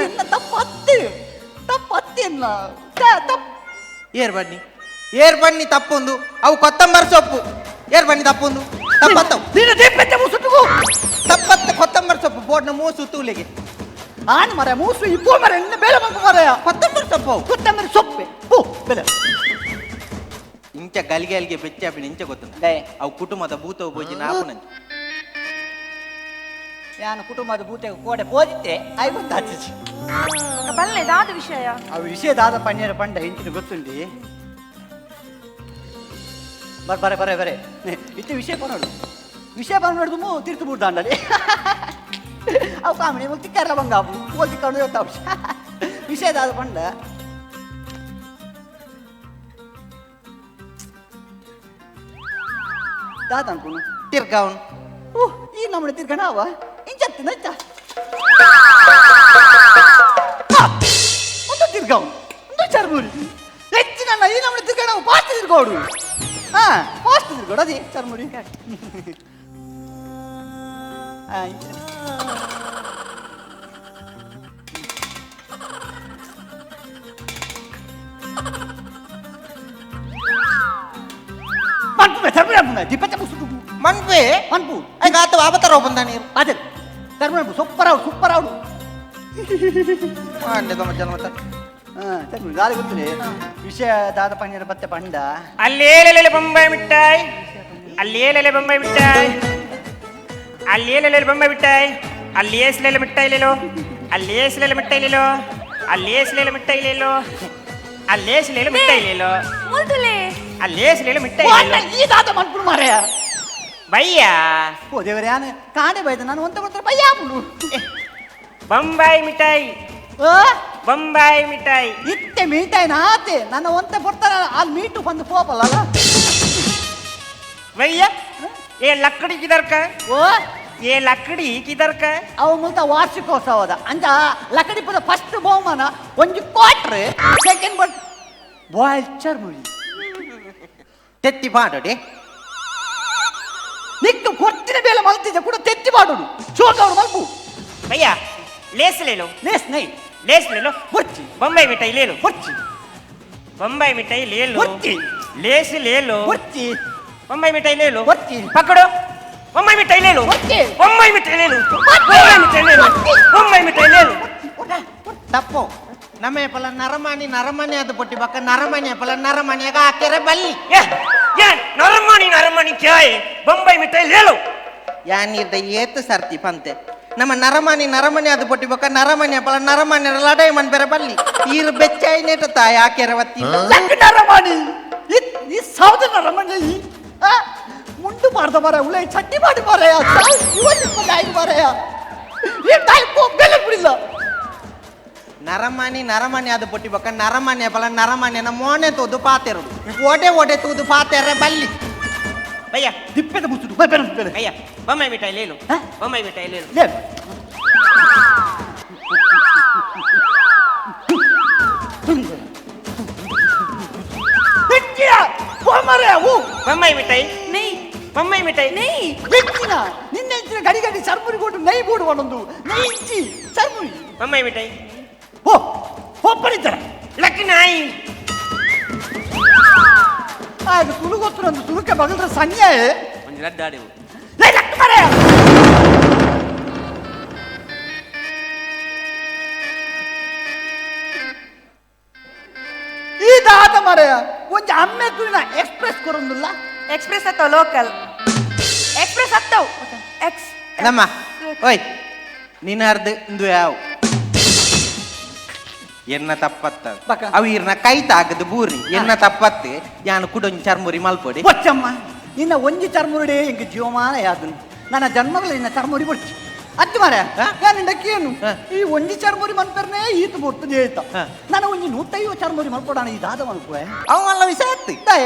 Speaker 6: ಇರ್ನ ತಪ್ಪು ಅತ್ತೆ ತಪ್ಪು ಅತ್ತೆ ಎನ್ನ ತಪ್ಪು
Speaker 8: ಏರ್ ಬನ್ನಿ ಏರ್ ಬನ್ನಿ ತಪ್ಪೊಂದು ಅವು ಕೊತ್ತಂಬರಿ ಸೊಪ್ಪು ಏರ್ ಬನ್ನಿ ತಪ್ಪೊಂದು ತಪ್ಪತ್ತವು ತಪ್ಪತ್ತ ಕೊತ್ತಂಬರಿ ಸೊಪ್ಪು ಬೋರ್ಡ್ನ ಮೂಸು ತೂಲಿಗೆ
Speaker 6: ಆನ್ ಮರ ಮೂಸು ಇಪ್ಪೋ ಮರ ಇನ್ನು ಬೇಳೆ ಮಂಕು ಮರ
Speaker 8: ಕೊತ್ತಂಬರಿ ಸೊಪ್ಪು
Speaker 6: ಕೊತ್ತಂಬರಿ ಸೊಪ್ಪೆ ಪೋ ಬೆಲೆ
Speaker 8: ಇಂಚ ಗಲಿಗೆ ಅಲ್ಲಿಗೆ ಬೆಚ್ಚಾಪಿನ ಇಂಚ ಗೊತ್ತುಂಟ ಅವು ಕುಟುಂಬದ ಭೂತವು ಬೋಜಿ ನಾಪುನಂಚ
Speaker 6: ಯಾನು ಕುಟುಂಬದ ಭೂತ ಕೋಡೆ ಪೋದಿತ್ತೆ I ಗೊತ್ತಾಚಿ
Speaker 7: ಬಲ್ಲೆ ದಾದ ವಿಷಯ
Speaker 6: ಆ ವಿಷಯ ದಾದ ಪಣ್ಯರ ಪಂಡ ಇಂಚಿನ ಗೊತ್ತುಂಡಿ ಬರ್ ಬರೆ ಬರೆ ಬರೆ ಇತ್ತೆ ವಿಷಯ ಪನೋಡು ವಿಷಯ ಪನೋಡು ಮೂ ತೀರ್ತು ಬೂಡ್ದಾಂಡಲಿ ಅವು ಕಾಮಣಿ ಮುಕ್ತಿ ಕರ್ರ ಬಂಗಾಪು ಓದಿ ಕಂಡು ಗೊತ್ತಾಂಶ ವಿಷಯ ದಾದ ಪಂಡ ದಾದ ಅನ್ಕೊಂಡು
Speaker 8: ತಿರ್ಗಾವನು
Speaker 6: ಓಹ್ ಈ ನಮ್ಮನೆ ತಿರ್ಗಣ ಅವ ಇಂಚತ್ತಿ ನಚ್ಚ ಒಂದು ತಿರ್ಗಾವನು ಒಂದು ಚರ್ಮುರಿ ಹೆಚ್ಚಿನ ಈ ನಮ್ಮನೆ ತಿರ್ಗಣ ಫಾಸ್ಟ್ ತಿರ್ಗೋಡು ಹಾ ಫಾಸ್ಟ್ ತಿರ್ಗೋಡು ಅದೇ ಚರ್ಮುರಿ ಮನ್ಪು ಚರ್ಮುರಿ ಅನ್ಪುನ ದಿಪ್ಪಚ್ಚ ಮುಸುಕು
Speaker 8: ಮನ್ಪೆ
Speaker 6: ಮನ್ಪು
Speaker 8: ಐಗ ಆತ ವಾಪತರ ಬಂದ ನೀರು
Speaker 6: ಅದೇ ಚರ್ಮುರಿ ಸೂಪರ್ ಆವು ಸೂಪರ್ ಆವು
Speaker 8: ಮಾಂಡೆ ತಮ್ಮ ಜನ್ಮತ
Speaker 6: ಚರ್ಮುರಿ ದಾರಿ ಗೊತ್ತಿದೆ ವಿಷಯ ದಾದ ಪಂಜರ ಬತ್ತೆ ಪಂಡ
Speaker 10: ಅಲ್ಲೇಲೆಲೆ ಬೊಂಬೈ ಮಿಠಾಯಿ ಅಲ್ಲೇಲೆಲೆ ಬೊಂಬೈ ಮಿಠಾಯಿ ಅಲ್ಲೇಲೆಲೆ ಬೊಂಬೈ ಮಿಠಾಯಿ ಅಲ್ಲೇಸ್ಲೆಲೆ ಮಿಠಾಯಿ ಲೇಲೋ ಅಲ್ಲೇಸ್ಲೆಲೆ ಮಿಠಾಯಿ ಲೇಲೋ ಅಲ್ಲೇಸ್ಲೆಲೆ ಮಿಠಾಯಿ ಲೇಲೋ ಅಲ್ಲೇಸ್ಲೆಲೆ ಮಿಠಾಯಿ ಲೇಲೋ
Speaker 7: ಮುಲ್ತುಲೆ
Speaker 10: ಅಲ್ಲೇಸ್ಲೆಲೆ ಮಿಠಾಯಿ ಲೇಲೋ
Speaker 6: ಈ ದಾದ ಮನ್ಪುಡು ಮಾರಾಯ
Speaker 10: ಬಯ್ಯ
Speaker 6: ಓ ದೇವರೇ ಯಾನು ಕಾಣೆ ಬೈದ ನಾನು ಒಂತ ಕೊಡ್ತಾರೆ ಬಯ್ಯ ಆಪುಂಡು
Speaker 10: ಬೊಂಬಾಯಿ ಮಿಠಾಯಿ ಬೊಂಬಾಯಿ ಮಿಠಾಯಿ
Speaker 6: ಇತ್ತೆ ಮೀಟಾಯಿ ನಾತೆ ನನ್ನ ಒಂತೆ ಕೊಡ್ತಾರ ಅಲ್ಲಿ ಮೀಟು ಬಂದು ಪೋಪಲ್ಲ
Speaker 10: भैया ये लकड़ी किधर का
Speaker 6: ಓ
Speaker 10: ये लकड़ी किधर का
Speaker 6: ಅವ ಮುಲ್ತ ವಾರ್ಷಿಕೋತ್ಸವದ ಅಂಚ ಲಕಡಿ ಪದ ಫಸ್ಟ್ ಬಹುಮಾನ ಒಂಜಿ quarter second but boy churmuri
Speaker 8: ತೆತ್ತಿ ಪಾಡೋಡಿ
Speaker 6: ನಿಕ್ಕ ಕೊರ್ತಿನ ಮೇಲೆ ಮಲ್ತಿದ್ದೆ ಕೂಡ ತೆತ್ತಿ ಮಾಡೋಡು ಶೋಕ ಅವ್ರು ಮಲ್ಪು
Speaker 10: भैया लेस ले लो
Speaker 6: ಲೇಸ್ ನೈ
Speaker 10: लेस ले लो
Speaker 6: ಬೊಚ್ಚಿ
Speaker 10: बम्बई मिठाई ले लो
Speaker 6: ಬೊಚ್ಚಿ
Speaker 10: बम्बई मिठाई ले लो
Speaker 6: ಬೊಚ್ಚಿ
Speaker 10: लेस ले लो
Speaker 6: ಬೊಚ್ಚಿ
Speaker 10: बम्बई मिठाई ले लो
Speaker 6: बच्ची।
Speaker 10: पकड़ो बम्बई मिठाई ले लो
Speaker 6: बच्ची।
Speaker 10: बम्बई मिठाई ले लो बम्बई मिठाई ले लो बम्बई मिठाई ले लो
Speaker 8: ತಪ್ಪು ನಮ್ಮ ಪಲ ನರಮಾನಿ ನರಮಾನಿ ಅದು ಪೊಟ್ಟಿ ಬಕ್ಕ ನರಮಾನಿ ಪಲ ನರಮಾನಿಯಾಗ ಹಾಕ್ಯಾರೆ ಬಲ್ಲಿ
Speaker 10: ये ये नरमानी नरमानी क्या है बम्बई मिठाई ले लो
Speaker 8: ಯಾನೀರ್ದ ಏತು ಸರ್ತಿ ಪಂತೆ ನಮ್ಮ ನರಮಾನಿ ನರಮನಿ ಅದು ಪೊಟ್ಟಿ ಬಕ್ಕ ನರಮಾನಿ ಪಲ ನರಮಾನಿ ಲಡಾಯಿ ಮನ್ ಬೇರೆ ಬಲ್ಲಿ ಈರು ಬೆಚ್ಚಾಯಿ ನೇಟ ತಾಯಿ ಹಾಕ್ಯಾರೆ ವತ್ತಿ
Speaker 6: ಲಕ್ಕ ನರಮಾಣಿ ಈ ಸಾವಿರ ನರಮಾಣಿ ಈ ಆ, ಮುಂಡು ಮಾಡ್ದ ಮಾರ ಉಳೆ ಚಟ್ನಿ ಮಾಡಿ ಮಾರಾಯ ಇವತ್ತು ನಾಯಿ ಮಾರಾಯ ಈ ನಾಯಿ ಬೆಲೆ ಬಿಡಿಲ್ಲ
Speaker 8: ನರಮಾನಿ ನರಮಾನಿ ಅದು ಪೊಟ್ಟಿ ಬಕ್ಕ ನರಮಾನಿ ಪಲ ನರಮಾನಿಯನ ಮೋನೆ ತೂದು ಪಾತೆರುಡು ಓಡೆ ಓಡೆ ತೂದು ಪಾತೆರೆ ಬಲ್ಲಿ
Speaker 10: भैया
Speaker 6: ದಿಪ್ಪೆದ ಮುಚ್ಚುಡು ಬೈ ಬೆಲೆ ಬೆಲೆ
Speaker 10: भैया बम्बई मिठाई ले लो
Speaker 6: हाँ?
Speaker 10: बम्बई मिठाई ले लो
Speaker 6: ಲೇ ಬೆಚ್ಚಿಯ ಮಾರಾಯ ಓ
Speaker 10: बम्बई मिठाई
Speaker 7: ನೈ
Speaker 10: ಬೊಂಬೈ ಮಿಠಾಯಿ
Speaker 7: ನೈ
Speaker 6: ಬೆಚ್ಚಿನ ನಿನ್ನೆ ಇಂಚಿನ ಗಡಿ ಗಡಿ ಚರ್ಮುರಿ ಕೊಟ್ಟು ನೈ ಬೋಡು ಒಂದೊಂದು ನೈ ಇಂಚಿ ಚರ್ಮುರಿ
Speaker 10: ಬೊಂಬೈ ಮಿಠಾಯಿ
Speaker 6: ಓ ಒಪ್ಪಣಿದ್ದಾರೆ
Speaker 10: ಲಕ್ ನಾಯಿ
Speaker 6: ಆಗ ತುಳು ಗೊತ್ತು ನಂದು ತುಳುಕೆ ಬಗಲ್ರ ಸನ್ಯಾಯ
Speaker 10: ಒಂಜಿ ಲಡ್ಡಾಡೆವು
Speaker 6: ಲೇ ಲಕ್ ಮಾರಾಯ ಈ ದಾದ ಮಾರಾಯ ಒಂಜಿ ಅಮ್ಮೆ ತುಳಿನ ಎಕ್ಸ್ಪ್ರೆಸ್ ಕೊರೊಂದುಲ್ಲ
Speaker 7: ಎಕ್ಸ್ಪ್ರೆಸ್ ಅತ್ತವ ಲೋಕಲ್ ಎಕ್ಸ್ಪ್ರೆಸ್ ಅತ್ತವ್ ಎಕ್ಸ್
Speaker 8: ನಮ್ಮ ಓಯ್ ನಿನ್ನ ಅರ್ಧ ಇಂದು ಯಾವ ಎನ್ನ ತಪ್ಪತ್ತ
Speaker 6: ಬಕ.
Speaker 8: ಅವು ಇರ್ನ ಕೈ ತಾಗದು ಬೂರಿ ಎನ್ನ ತಪ್ಪತ್ತೆ ಯಾನು ಕುಡೊಂಜಿ ಚರ್ಮುರಿ ಮಲ್ಪೊಡಿ
Speaker 6: ಬೊಚ್ಚಮ್ಮ ನಿನ್ನ ಒಂಜಿ ಚರ್ಮುರುಡೆ ಎಂಕ್ ಜೀವಮಾನ ಯಾದನು ನನ್ನ ಜನ್ಮಗಳ ನಿನ್ನ ಚರ್ಮುರಿ ಬೊಚ್ಚು ಅತ್ತು ಮಾರಾಯ ನಾನು ಕೇನು ಈ ಒಂಜಿ ಚರ್ಮುರಿ ಮನ್ಪರ್ನೇ ಈತ ಬೊಟ್ಟು ಜೇತ ನಾನು ಒಂಜಿ ನೂತೈವ ಚರ್ಮುರಿ ಮಲ್ಪಡಾಣ ಈ ದಾದ ಮಲ್ಪುವೆ
Speaker 8: ಅವ ವಿಷಯ ಅತ್ತು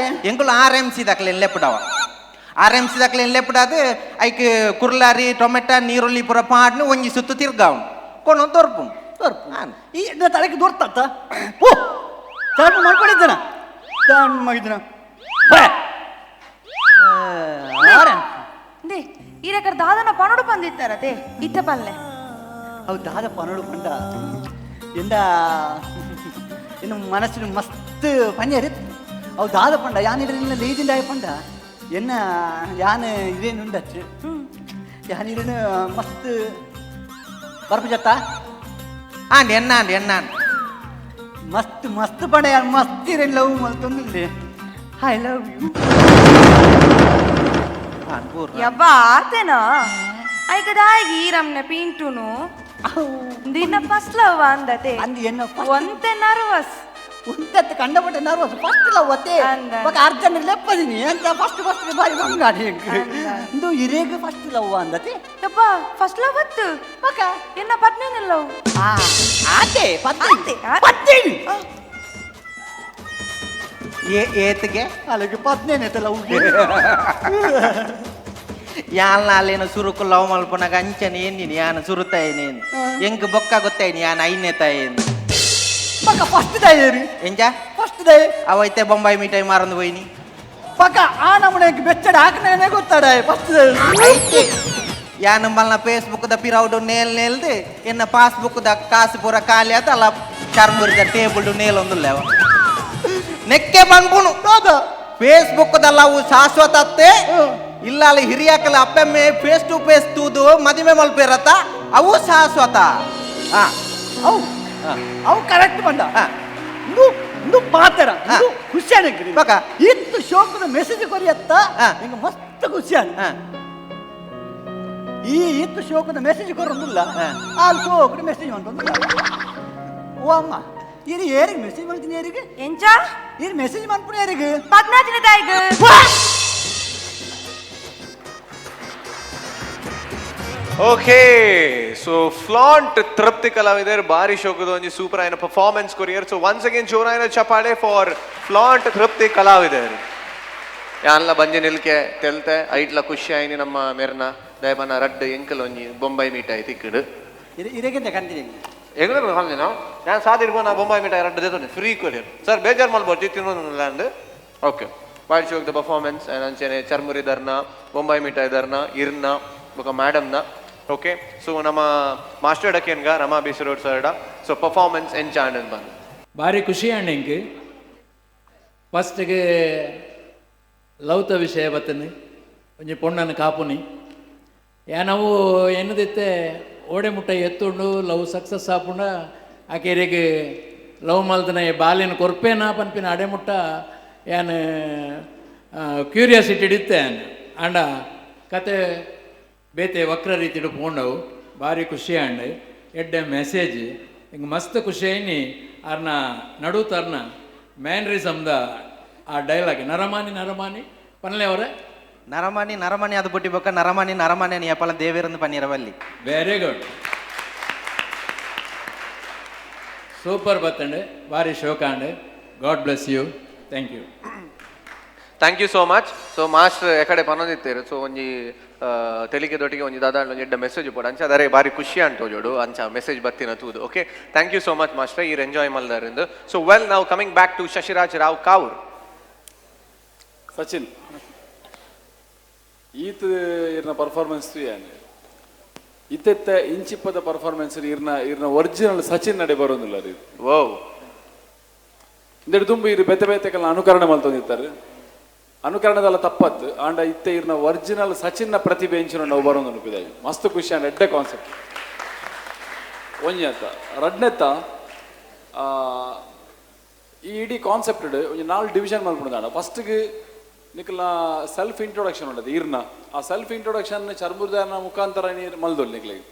Speaker 8: ಎಂಕುಲು ಆರ್ ಎಂ ಸಿ ದಾಖಲೆ ಲೆಪ್ಪಡವ ಆರ್ ಎಂ ಸಿ ದಾಖಲೆ ಲೆಪ್ಪಡಾದ ಐಕ್ ಕುರ್ಲಾರಿ ಟೊಮೆಟೊ ನೀರುಳ್ಳಿ ಪೂರ ಪಾಡ್ನು ಒಂಜಿ ಸುತ್ತು ತಿರ್ಗಾವನು ಕೊನೊ ದೊರ್ಪುಂಡು
Speaker 6: ದೊರ್ಪು ಈ ತಲೆಗೆ ದೊರ್ತ ಪೋ ಚಾರ್ಮು ಮಾಡ್ಕೊಂಡಿದ್ದಾನ ಚಾರ್ಮು ಮಗಿದನ
Speaker 7: they ಈರಕರ್ ದಾದನ ಪನೋಡು ಬಂದಿತ್ತಾರತೆ ಇತ್ತ ಪಲ್ಲೆ
Speaker 6: ಅವು ದಾದ ಪನೋಡು ಪಂಡ ಎಂದ ಇನ್ನು ಮನಸ್ಸಿನ ಮಸ್ತ್ ಪಂಜಾರಿ ಅವು ದಾದ ಪಂಡ ಯಾನ್ ಇಡಲಿಲ್ಲ ಲೇಜಿಂದ ಆಯ ಪಂಡ ಎನ್ನ ಯಾನ್ ಇದೇನು ಉಂಡಚ್ಚು ಯಾನ್ ಇಡನು ಮಸ್ತ್ ಬರ್ಪು ಜತ್ತ
Speaker 8: ಆಂಡ್ ಎನ್ನಾಂಡ್ ಎನ್ನಾಂಡ್
Speaker 6: ಮಸ್ತ್ ಮಸ್ತ್ ಪಂಡ ಯಾನ್ ಮಸ್ತ್ ಇರೇನು ಲವ್ ಮಲ್ತೊಂದಿಲ್ಲ I love you
Speaker 7: ಯಬ್ಬ ಆತೇನಾ ಐಕ ದಾಯಿಗೆ ಈರಮ್ನ ಪಿಂಟುನು ದಿನ ಫಸ್ಟ್ ಲವ್ ಅಂದತೆ ಒಂತೆ ನರ್ವಸ್
Speaker 6: ಒಂತೆ ಕಂಡಪಟ್ಟೆ ನರ್ವಸ್ ಫಸ್ಟ್ ಲವ್ ಅತ್ತೆ ಬೊಕ ಅರ್ಜೆಂಟ್ ಲೆಪ್ಪದಿನಿ ಅಂತ ಫಸ್ಟ್ ಫಸ್ಟ್ ಬಾರಿ ಬಂಗಾಡಿ ಇಂದು ಇರೇಗ ಫಸ್ಟ್ ಲವ್ ಅಂದತೆ
Speaker 7: ಯಬ್ಬ ಫಸ್ಟ್ ಲವ್ ಅತ್ತು ಬೊಕ ಎನ್ನ ಪತ್ನಿನ ಲವ್
Speaker 6: ಆತೆ ಪತ್ನಿ ಪತ್ನಿ
Speaker 8: ಏತಿಗೆ
Speaker 6: ಅಲ್ಲಿಗೆ ಪತ್ನೇನೆ ಲವ್
Speaker 8: ಯಾನ್ ಅಲ್ಲೇನು ಸುರುಕು ಲವ್ ಮಲ್ಪುನಾಗ ಅಂಚನೆ ಏನಿನಿ ಯಾನ್ ಸುರುತಾಯನೇನು ಎಂಕ್ ಬೊಕ್ಕ ಗೊತ್ತಾಯ್ನಿ ಯಾನ್ ಐನೇ ತಾಯೇನು
Speaker 6: ಪಕ್ಕ ಫಸ್ಟ್ ದಾಯೇರಿ
Speaker 8: ಎಂಜ
Speaker 6: ಫಸ್ಟ್ ದಾಯ
Speaker 8: ಅವೈತೆ ಬೊಂಬಾಯಿ ಮಿಠಾಯಿ ಮಾರಂದು ಹೋಯ್ನಿ
Speaker 6: ಪಕ್ಕ ಆ ನಮ್ಮನೆ ಬೆಚ್ಚಡ ಹಾಕನೇ ಗೊತ್ತಾಡ ಫಸ್ಟ್
Speaker 8: ಐತೆ ಯಾನ್ ಮಲ್ನ ಫೇಸ್ಬುಕ್ ದ ಪಿರೌಡು ನೇಲ್ ನೇಲ್ದು ಎನ್ನ ಪಾಸ್ಬುಕ್ ದ ಕಾಸು ಪೂರ ಖಾಲಿ ಆತ ಅಲ್ಲ ಚರ್ಮುರಿದ ಟೇಬಲ್ ನೇಲ್ ಒಂದುಲ್ಲೇವ ನೆಕ್ಕೆ ಬಂದ್ಪುನು ಫೇಸ್ಬುಕ್ ದ ಲವ್ ಶಾಶ್ವತ ಅತ್ತೆ ಇಲ್ಲ ಅಲ್ಲಿ ಹಿರಿಯಾಕಲ ಅಪ್ಪಮ್ಮೆ ಫೇಸ್ ಟು ಫೇಸ್ ತೂದು ಮದುವೆ ಮಲ್ಪೇರತ್ತ ಅವು ಶಾಶ್ವತ.
Speaker 6: ಅವು ಅವು ಕರೆಕ್ಟ್ ಬಂದ ಇಂದು ಇಂದು ಪಾತ್ರ ಇಂದು ಖುಷಿಯಾನ ಇತ್ತು ಶೋಕದ ಮೆಸೇಜ್ ಕೊರಿಯತ್ತ ಹಿಂಗ ಮಸ್ತ್ ಖುಷಿಯಾನ ಈ ಇತ್ತು ಶೋಕದ ಮೆಸೇಜ್ ಕೊರೊಂದಿಲ್ಲ ಅಲ್ಲಿ ಶೋಕದ ಮೆಸೇಜ್ ಅಂತಂದಿಲ್ಲ. ಓ ಅಮ್ಮ ಇದು ಏರಿಗೆ ಮೆಸೇಜ್ ಮಾಡ್ತೀನಿ ಏರಿಗೆ
Speaker 7: ಎಂಚ
Speaker 6: ಇದು ಮೆಸೇಜ್ ಮಾಡ್ತೀನಿ ಏರಿಗೆ
Speaker 7: ಪದ್ನಾಜಿನ ತಾಯಿಗೆ.
Speaker 3: ಓಕೆ ಸೊ ಫ್ಲಾಂಟ್ ತೃಪ್ತಿ ಕಲಾವಿದರ್ ಬಾರಿ ಶೋಕದ ಒಂಜಿ ಸೂಪರ್ ಆಯ್ನ ಪರ್ಫಾರ್ಮೆನ್ಸ್ ಕೊರಿಯರ್. ಸೊ ಒನ್ಸ್ ಅಗೇನ್ ಜೋರಾಯ್ನ ಚಪಾಳೆ ಫಾರ್ ಫ್ಲಾಂಟ್ ತೃಪ್ತಿ ಕಲಾವಿದರ್. ಯಾನ್ಲ ಬಂಜೆ ನಿಲ್ಕೆ ತೆಲ್ತೆ ಐಟ್ಲ ಖುಷಿ ಆಯ್ನಿ ನಮ್ಮ ಮೆರ್ನ ದಯಬನ ರಡ್ಡ್ ಎಂಕಲ್ ಒಂಜಿ ಬೊಂಬೈ ಮೀಟಾಯಿ ತಿಕ್ಕಡು
Speaker 6: ಇರೇಗಿಂತ ಕಂತೀನಿ
Speaker 3: ಎಂಗ್ಲ ನಾವು ನಾನು ಸಾದಿರ್ಬೋ ನಾ ಬೊಂಬೈ ಮಿಠಾಯಿ ರಡ್ಡ್ ದೇತೋನೆ ಫ್ರೀ ಕೊರಿಯರ್ ಸರ್ ಬೇಜಾರ್ ಮಲ್ಬೋದು ತಿನ್ನೋದು. ಓಕೆ ಬಾರಿ ಶೋಕದ ಪರ್ಫಾರ್ಮೆನ್ಸ್ ಅಂಚನೆ ಚರ್ಮುರಿ ದರ್ನ ಬೊಂಬೈ ಮಿಠಾಯಿ ದರ್ನ ಇರ್ನ ಬೊಕ ಮೇಡಮ್ನ. ಓಕೆ ಸೊ ನಮ್ಮ ಮಾಸ್ಟರ್ ಡಕೇನ್ಗ ರಮಾ ಬಿಸರೋಡ್ ಸರ್ಡ ಸೊ ಪರ್ಫಾರ್ಮೆನ್ಸ್ ಎಂಚಾಂಡ್ ಬಂದು
Speaker 11: ಭಾರಿ ಖುಷಿ ಅಣ್ಣ ಇಂಕ್ ಫಸ್ಟ್ಗೆ ಲವ್ತ ವಿಷಯ ಬತ್ತನೆ ಒಂಜಿ ಪೊಣ್ಣನ ಕಾಪುನಿ ಯಾನವು ಎನ್ನದಿತ್ತೆ ಓಡೆ ಮುಟ್ಟ ಎತ್ತುಂಡು ಲವ್ ಸಕ್ಸಸ್ ಆಪುಂಡ ಆಕೆರಿಗೆ ಲವ್ ಮಲ್ತನ ಬಾಲಿನ ಕೊರ್ಪೇನ ಪನ್ಪಿನ ಅಡೆ ಮುಟ್ಟ ಯಾನ್ ಕ್ಯೂರಿಯಾಸಿಟಿ ಇತ್ತೆ ಅಂಡ ಕತೆ ಬೇತೆ ವಕ್ರ ರೀತಿಡು ಪೋಂಡವು ಭಾರಿ ಖುಷಿ ಅಂಡ್ ಎಡ್ಡೆ ಮೆಸೇಜ್ ಹಿಂಗೆ ಮಸ್ತ್ ಖುಷಿ ಐನಿ ಅರ್ನ ನಡು ತರ್ನ ಮ್ಯಾನ್ರಿಸಮ್ದ ಆ ಡೈಲಾಗ್ ನರಮಾನಿ ನರಮಾನಿ ಪನ್ಲೆ ಅವರೇ
Speaker 8: ನರಮಾನಿ ನರಮಾನಿ ಅದು ಬುಟ್ಟಿ ಬೊಕ್ಕ ನರಮಾನಿ ನರಮಾನಿ ಯಪಲ ದೇವೇರಂದು ಪನ್ನೀರವಲ್ಲಿ.
Speaker 11: ವೆರಿ ಗುಡ್ ಸೂಪರ್ ಬತ್ತಂಡೆ ಭಾರಿ ಶೋಕಾಂಡೆ. God bless you. Thank you.
Speaker 3: Thank you so much. So master ಎಕಡೆ ಪನೊಂದಿತ್ತೇರು ಸೊ ಒಂಜಿ ತೆಲಿಗೆ ದೊಟ್ಟಿಗೆ ಒಂಜಿ ದಾದಾಂಡ ಒಂಜಿ ಎಡ್ಡ ಮೆಸೇಜ್ ಪೋಡು ಅಂಚ ಅದರೆ ಬಾರಿ ಖುಷಿ ಅಂಟು ಜೋಡು ಅಂಚ ಮೆಸೇಜ್ ಬತ್ತಿನ ತೂದು. Okay thank you so much master ಈರ್ ಎಂಜಾಯ್ ಮಲ್ದಾರಿಂದು. ಸೊ ವೆಲ್ ನಾವು coming back to Shashiraj Rao Kavoor.
Speaker 12: Sachin ಈತ ಇರ್ನ ಪರ್ಫಾರ್ಮೆನ್ಸ್ ಏನು ಇತ್ತೆತ್ತ ಇಂಚಿಪ್ಪದ ಪರ್ಫಾರ್ಮೆನ್ಸ್ ಇರ್ನ ಇರ್ನ ಒರಿಜಿನಲ್ ಸಚಿನ್ ನಡೆ ಬರೋದಿಲ್ಲ ರೀ.
Speaker 3: ಓ
Speaker 12: ಇಂದೆಡು ತುಂಬ ಇರು ಬೇತೆ ಬೇತೆಕಲ್ನ ಅನುಕರಣೆ ಮಲ್ತೊಂದಿತ್ತಾರೆ ಅನುಕರಣದಲ್ಲ ತಪ್ಪತ್ತು ಆಂಡ ಇತ್ತೆ ಇರ್ನ ಒರಿಜಿನಲ್ ಸಚಿನ್ನ ಪ್ರತಿಭೆ ಇಂಚಿನ ನಾವು ಬರೋದು ಅನುಪಿದಾಯಿ ಮಸ್ತ್ ಖುಷಿ ಅಂಡ್ ಎಡ್ಡೆ ಕಾನ್ಸೆಪ್ಟ್ ಒಂಜಿ ಅಂತ ರಡ್ನೆತ್ತ ಈ ಇಡೀ ಕಾನ್ಸೆಪ್ಟ್ ಒಂಜಿ ನಾಲ್ ಡಿವಿಷನ್ ಮಲ್ಪುಂಡು ಫಸ್ಟ್ಗೆ ನಿಕಲ್ನ ಸೆಲ್ಫ್ ಇಂಟ್ರೊಡಕ್ಷನ್ ಉಂಟದು ಇರ್ನ ಆ ಸೆಲ್ಫ್ ಇಂಟ್ರೊಡಕ್ಷನ್ ಚರ್ಮುದಾಯನ ಮುಖಾಂತರ ನೀರು ಮಲ್ದೊಲ್ ನಿಕ್ಲಿಗೆ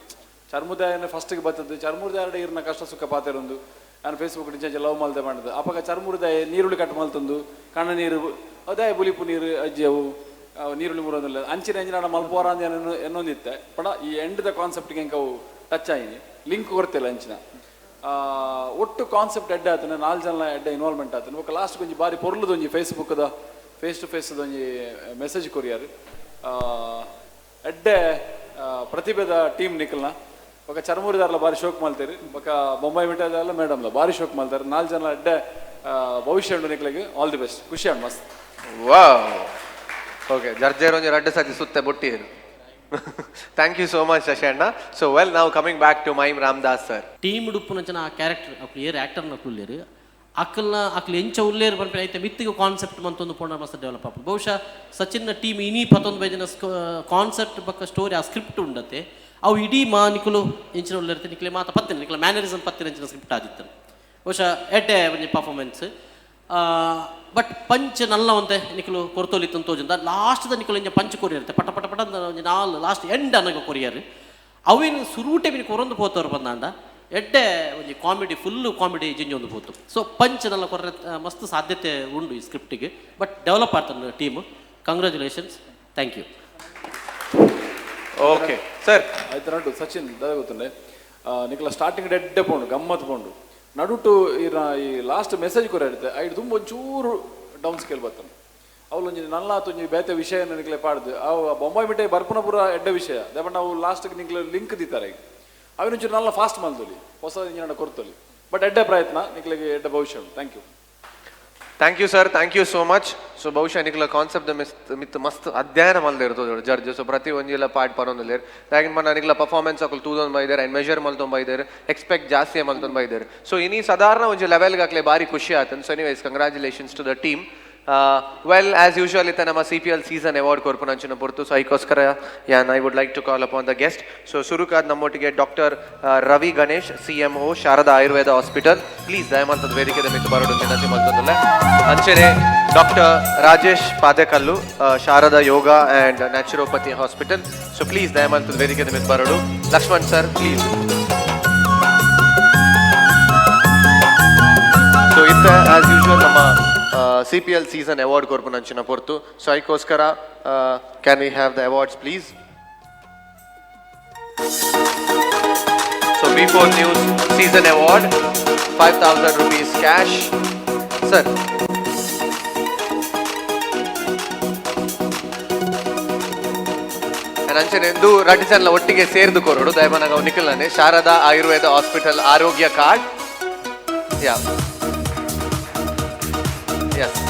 Speaker 12: ಚರ್ಮುದಾಯನ ಫಸ್ಟ್ಗೆ ಬರ್ತದೆ ಚರ್ಮುದಾಯರ ಇರ್ನ ಕಷ್ಟ ಸುಖ ಪಾತೆರೊಂದು ನಾನು ಫೇಸ್ಬುಕ್ ನಿಜ ಲವ್ ಮಲ್ದೆ ಮಾಡಿದೆ ಅಪಗ ಚರ್ಮುರ್ದಾಯ ನೀರುಳ್ಳಿ ಕಟ್ ಮಲ್ತೊಂದು ಕಣ್ಣ ನೀರು ಅದೇ ಬುಲಿಪು ನೀರು ಅಜ್ಜಿ ಅವು ನೀರುಳ್ಳಿ ಮುರೋದಿಲ್ಲ ಅಂಚಿನ ಅಂಚಿನ ಮಲ್ಪೋರ ಅಂದ ಎನ್ನೊಂದಿತ್ತೆ ಪಡ ಈ ಎಂಡ್ ದ ಕಾನ್ಸೆಪ್ಟ್ಗೆ ಎಂಕ ಅವು ಟಚ್ ಆಯಿನಿ ಲಿಂಕ್ ಕೊಡ್ತಿಲ್ಲ ಅಂಚಿನ ಒಟ್ಟು ಕಾನ್ಸೆಪ್ಟ್ ಎಡ್ಡೆ ಆತನ ನಾಲ್ಕು ಜನ ಎಡ್ಡೆ ಇನ್ವಾಲ್ವ್ಮೆಂಟ್ ಆತನ ಬೊಕ್ಕ ಲಾಸ್ಟ್ ಒಂಜಿ ಬಾರಿ ಪೊರ್ಲುದೊಂಜಿ ಫೇಸ್ಬುಕ್ದ ಫೇಸ್ ಟು ಫೇಸ್ ಒಂಜಿ ಮೆಸೇಜ್ ಕೊರಿಯರ್ ಎಡ್ಡೆ ಪ್ರತಿಭೆದ ಟೀಮ್ ನಿಕಲ್ನ ಬೊಕ ಚರ್ಮೂರಿದಾರ್ಲ ಬಾರಿ ಶೋಕ್ ಮಲ್ತೇರು ಬೊಕ ಬೊಂಬಾಯಿ ಮಿಠಾಯಿದಾರ್ಲ ಮೇಡಮ್ಲ ಬಾರಿ ಶೋಕ್ ಮಲ್ತಾರೆ ನಾಲ್ ಜನ ಎಡ್ಡೆ ಭವಿಷ್ಯ ಉಂಡು ನಿಕ್ಲೆಗ್ ಆಲ್ the best ಖುಷಿ ಉಂಡು ಮಸ್ತ್.
Speaker 3: ವಾವ್, ಓಕೆ, ಜರ್ಜೇರ್ ಒಂಜಿ ರಡ್ಡ್ ಸತಿ ಸುತ್ತೆ ಬೊಟ್ಟಿಯೇರು. Thank you so much Shashi ಅಣ್ಣ. ಸೊ ವೆಲ್, ನಾವು coming back to mime Ramdas sir.
Speaker 13: Team ಉಪ್ಪುನಂಚನ ಆ ಕ್ಯಾರೆಕ್ಟರ್ ಅಕ್ಲು ಏರ್ ಆ್ಯಕ್ಟರ್ನ ಅಕ್ಲು ಅಕ್ಕಲ್ನ ಅಕ್ಲು ಎಂಚ ಉಲ್ಲೇರು ಪನ್ಪಿನ ಐತೆ ಮಿತ್ತಿಗೆ ಕಾನ್ಸೆಪ್ಟ್ ಮಂತೊಂದು ಪೋಂಡ ಮಸ್ತ್ ಡೆವಲಪ್ ಆಪುಂಡು. ಬಹುಶಃ ಸಚಿನ್ನ ಟೀಮ್ ಇನಿ ಪತ್ತೊಂದು ಬೈದಿನ ಕಾನ್ಸೆಪ್ಟ್ ಬೊಕ್ಕ ಸ್ಟೋರಿ ಆ ಸ್ಕ್ರಿಪ್ಟ್ ಉಂಡತೆ ಅವು ಇಡೀ ಮಾ ನಿಕುಲು ಎಂಚಿನ ಉಲ್ಲೇರ್ತೆ ನಿಕ್ಲೆ ಮಾತ ಪತ್ತಿನ ನಿಕ್ಲೆ ಮ್ಯಾನರಿಸಮ್ ಪತ್ತಿನ ಎಂಚಿನ ಸ್ಕ್ರಿಪ್ಟ್ ಆದಿತ್ತು. ಬಹುಶಃ ಎಡ್ಡೆ ಒಂಜಿ ಪರ್ಫಾರ್ಮೆನ್ಸ್ ಬಟ್ ಪಂಚ್ ನಲ್ಲ ಒಂತೆ ನಿಕುಲು ಕೊರ್ತೊಲಿತ್ತು ತೋಜುಂದ ಲಾಸ್ಟ್ ನಿಕುಲು ಇಂಚ ಪಂಚ್ ಕೊರಿಯರ್ ಪಟ ಪಟ ಪಟ ಒಂಜಿ ನಾಲ್ ಲಾಸ್ಟ್ ಎಂಡ್ ಅನ್ನಗ ಕೊರಿಯರ್ ಅವಿನ ಸುರೂಟೆ ಬಿನ್ ಕೊರೊಂದು ಪೋತವ್ರು ಬಂದಾಂಡ ಎಡ್ಡೆ ಒಂಜಿ ಕಾಮಿಡಿ ಫುಲ್ಲು ಕಾಮಿಡಿ ಜಿಂಜೊಂದು ಪೋತು. ಸೊ ಪಂಚ್ ನಲ್ಲ ಕೊರ್ರೆ ಮಸ್ತ್ ಸಾಧ್ಯತೆ ಉಂಡು ಈ ಸ್ಕ್ರಿಪ್ಟಿಗೆ ಬಟ್ ಡೆವಲಪ್ ಆಗ್ತದೆ team. Congratulations, thank you.
Speaker 3: Okay sir.
Speaker 12: ಆಯ್ತು ನಡು ಸಚಿನ್ ದಾದ ಗೊತ್ತುಂಡೆ ನಿಕಲ ಸ್ಟಾರ್ಟಿಂಗ್ ಎಡ್ಡೆ ಪೋಂಡು ಗಮ್ಮತ್ ಪೋಂಡು ನಡುಟು ಈ ಲಾಸ್ಟ್ ಮೆಸೇಜ್ ಕೊರ ಇರುತ್ತೆ ಐಟ್ ತುಂಬ ಒಂಚೂರು ಡೌನ್ ಸ್ಕೇಲ್ ಬರ್ತದೆ ಅವಳೊಂಜಿ ನಲ್ಲಾತ್ ಒಂಜಿ ಬೇತೆ ವಿಷಯ ನಿಕ್ಲೆ ಪಾಡ್ದು ಅವು ಬೊಂಬಾಯಿ ಮಿಠಾಯಿ ಬರ್ಪುನ ಪೂರ ಎಡ್ಡೆ ವಿಷಯ ದಯಮಾಡಿ ನಾವು ಲಾಸ್ಟ್ಗೆ ನಿಕ್ಲೆ ಲಿಂಕ್ ದೀತಾರೆ ಈಗ ಅವಿನೊಂಚೂರು ನಲ್ಲ ಫಾಸ್ಟ್ ಮಲ್ತೊಲಿ ಹೊಸ ಇಂಜಿನ ಕೊರ್ತೊಲಿ ಬಟ್ ಎಡ್ಡೆ ಪ್ರಯತ್ನ ನಿಕ್ಲೆಗೆ ಎಡ್ಡೆ ಭವಿಷ್ಯ ಉಂಟು. Thank you.
Speaker 3: Thank you sir, thank you so much. So ಬಹುಶಃ ನಿಕ್ಲ ಕಾನ್ಸೆಪ್ಟ್ ಮಿತ್ ಮಸ್ತ್ ಅಧ್ಯಯನ ಮಲ್ದೆ ಇರ್ತದೆ ಜಡ್ಜ್. ಸೊ ಪ್ರತಿ ಒಂಜಿಲ ಪಾರ್ಟ್ ಪರೊಂದುಲ್ಲೆರ್ ದಾಯೆಗ್ ಪಂಡ ನಿಕ್ಲ ಪರ್ಫಾರ್ಮೆನ್ಸ್ ಅಕುಲು ತೂದೊಂದು ಬೈದೆರ್ ಅಂಡ್ ಮೆಜರ್ ಮಲ್ತೊಂದು ಬೈದೆರ್ ಎಕ್ಸ್ಪೆಕ್ಟ್ ಜಾಸ್ತಿ ಮಲ್ತೊಂದು ಬೈದೆರ್. ಸೊ ಇನಿ ಸಾಧಾರಣ ಒಂಜಿ ಲೆವೆಲ್ಗೆ ಅಕ್ಲೆ ಬಾರಿ ಖುಷಿ ಆತನ್. So anyways congratulations to the team. Well, as usual ಇತ್ತ ನಮ್ಮ CPL season award ಕೊರ್ಪುನಂಚಿನ ಪೊರ್ತು. ಸೊ ಐಕೋಸ್ಕರ ಯಾನ್ I would like to call upon the guest. So ಸುರುಕಾದ್ ನಮ್ಮೊಟ್ಟಿಗೆ doctor Ravi Ganesh, CMO Sharada Ayurveda hospital. Please ದಯಮಲ್ತದ ವೇದಿಕೆದ ಮಿತ್ತು ಬರೋಡು ವಿನಂತಿ ಮಲ್ತೊಂದುಲ್ಲೆ. ಅಂಚನೆ doctor Rajesh Padekallu, Sharada yoga and naturopathy hospital. So please ದಯಮಲ್ತದ ವೇದಿಕೆದ ಮಿತ್ತು ಬರೋಡು. Lakshman sir please. ಸೊ ಇತ್ತ ಆಸ್ ಯೂಶುವಲ್ ನಮ್ಮ CPL season award ಕೊರ್ಪುನಂಚಿನ ಪೊರ್ತು. So ಐಕೋಸ್ಕರ can we have the awards please. So V4 news season award 5,000 rupees cash sir. ಅಂಚನೆಂದು ರಡ್ಡು ಜನ ಒಟ್ಟಿಗೆ ಸೇರ್ದು ಕೊರಡು ದಯಮನಗ ನಿಖಲ್ನೇ ಶಾರದಾ ಆಯುರ್ವೇದ ಹಾಸ್ಪಿಟಲ್ ಆರೋಗ್ಯ ಕಾರ್ಡ್. Yeah yes.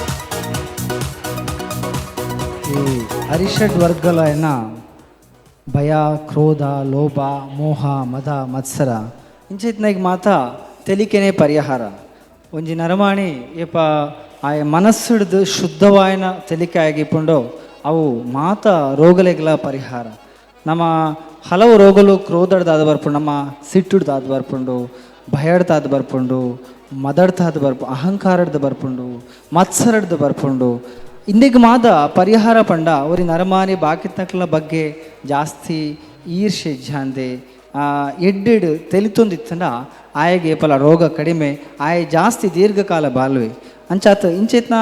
Speaker 14: ಈ ಅರಿಷಡ್ ವರ್ಗಲಯನ ಭಯ, ಕ್ರೋಧ, ಲೋಭ, ಮೋಹ, ಮದ, ಮತ್ಸರ ಇಂಚಿತ್ನಾಗ ಮಾತ ತೆಲಿಕೆನೆ ಪರಿಹಾರ. ಒಂಜಿ ನರಮಾಣಿ ಏಪ ಆಯ ಮನಸ್ಸುಡ್ದು ಶುದ್ಧವಾಯನ ತೆಲಿಕೆ ಆಗಿಪುಂಡೋ ಅವು ಮಾತ ರೋಗಲೆಗ್ಲ ಪರಿಹಾರ. ನಮ್ಮ ಹಲವು ರೋಗಲು ಕ್ರೋಧಡ್ದಾದ ಬರ್ಪುಂಡು, ನಮ್ಮ ಸಿಟ್ಟುಡ್ದಾದ ಬರ್ಪುಂಡು, ಭಯಡ್ದಾದ ಬರ್ಪುಂಡು, ಮದಡ್ತಾದ ಬರ್ಪು, ಅಹಂಕಾರಡ್ದು ಬರ್ಪುಂಡು, ಮತ್ಸರಡ್ದು ಬರ್ಪುಂಡು. ಇಂದಿಗೆ ಮಾದ ಪರಿಹಾರ ಪಂಡ ಅವ್ರಿ ನರಮಾನಿ ಬಾಕಿತ್ತಕ್ಲ ಬಗ್ಗೆ ಜಾಸ್ತಿ ಈರ್ಷೆ ಜಾಂದೆ ಎಡ್ಡೆಡು ತೆಲಿತೊಂದಿತ್ತಂಡ ಆಯಗೆ ಏಪಲ ರೋಗ ಕಡಿಮೆ, ಆಯ ಜಾಸ್ತಿ ದೀರ್ಘಕಾಲ ಬಾಲ್ವೆ. ಅಂಚಾತ ಇಂಚೇತ್ನ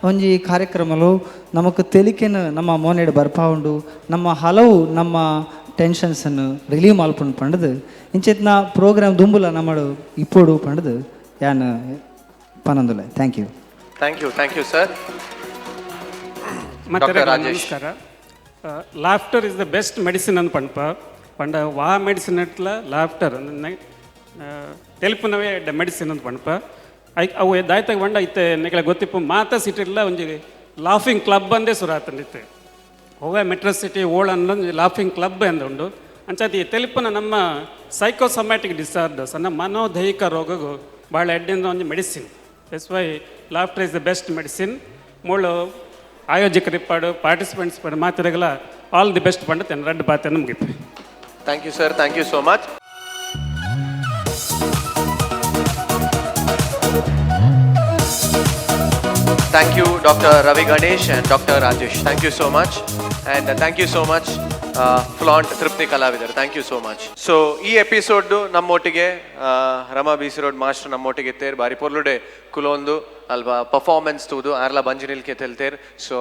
Speaker 14: ಒಂಜಿ ಕಾರ್ಯಕ್ರಮಲು ನಮಕ್ ತೆಲಿಕೆನ ನಮ್ಮ ಮೋನೆಡ್ ಬರ್ಪಾ ಉಂಡು, ನಮ್ಮ ಹಲವು ನಮ್ಮ ಟೆನ್ಷನ್ಸನ್ನು ರಿಲೀವ್ ಮಲ್ಪುಂಡು ಪಂಡದು ಇಂಚೇತ್ನ ಪ್ರೋಗ್ರಾಮ್ ದುಂಬುಲ ನಮ್ಮಡು ಇಪ್ಪೋಡು ಪಂಡದು ಯಾನ್ ಪನೊಂದುಲ್ಲೆ. Thank you.
Speaker 3: Thank you, thank you sir. Doctor Rajesh.
Speaker 15: ನಮಸ್ಕಾರ. Laughter is the best medicine ಅಂದ್ ಪಂಪ ಪಂಡ ವಾ ಮೆಡಿಸಿನ್ ಅಟ್ಲ ಲಾಫ್ಟರ್ ತೆಲುಪುನವೇ ಮೆಡಿಸಿನ್ ಅಂದ್ ಪಂಪ I ಅವು ದಾಯ್ತಾಗ ಬಂಡ ಇತ್ತೆ ನಿಕಲೆ ಗೊತ್ತಿಪ್ಪು ಮಾತಾ ಸಿಟಿಲ್ಲ ಒಂಜಿ ಲಾಫಿಂಗ್ ಕ್ಲಬ್ ಅಂದೇ ಸುರು ಆತಂದಿತ್ತೆ ಹೋವೆ ಮೆಟ್ರೋ ಸಿಟಿ ಓಳ್ ಅನ್ನೊಂದು ಲಾಫಿಂಗ್ ಕ್ಲಬ್ ಎಂದುಂಡು. ಅಂಚಾತಿ ಈ ತೆಲುಪುನ ನಮ್ಮ ಸೈಕೋಸೊಮ್ಯಾಟಿಕ್ ಡಿಸಾರ್ಡರ್ಸ್ ಅನ್ನ ಮನೋದೈಹಿಕ ರೋಗಗೂ ಭಾಳ ಎಡ್ಡಿಂದ ಒಂಜಿ medicine. That's why laughter is the best medicine. ಮೂಳು ಆಯೋಜಕರಿಪ್ಪಾಡು ಪಾರ್ಟಿಸಿಪೆಂಟ್ಸ್ ಪಡು ಮಾತಿರಗಲ ಆಲ್ the best ಪಂಡ ತೆನ್ ರಡ್ಡು ಪಾತೆ ಮುಗಿತು.
Speaker 3: Thank you sir, thank you so much. Thank you doctor Ravi Ganesh and doctor Rajesh, thank you so much. And thank you so much flaunt Trupti ಕಲಾವಿದರು, thank you so much. So ಈ episode ನಮ್ಮೊಟ್ಟಿಗೆ ರಮಾ ಬಿಸಿ road master ನಮ್ಮೊಟ್ಟಿಗೆ ಇತ್ತೇರ್ ಬಾರಿ ಪೊರ್ಲುಡೆ ಕುಲೊಂದು ಅಲ್ವಾ performance ತೂದು ಆರ್ಲ ಬಂಜಿ ನಿಲ್ಕೆ ತೆಲ್ತೇರ್. ಸೊ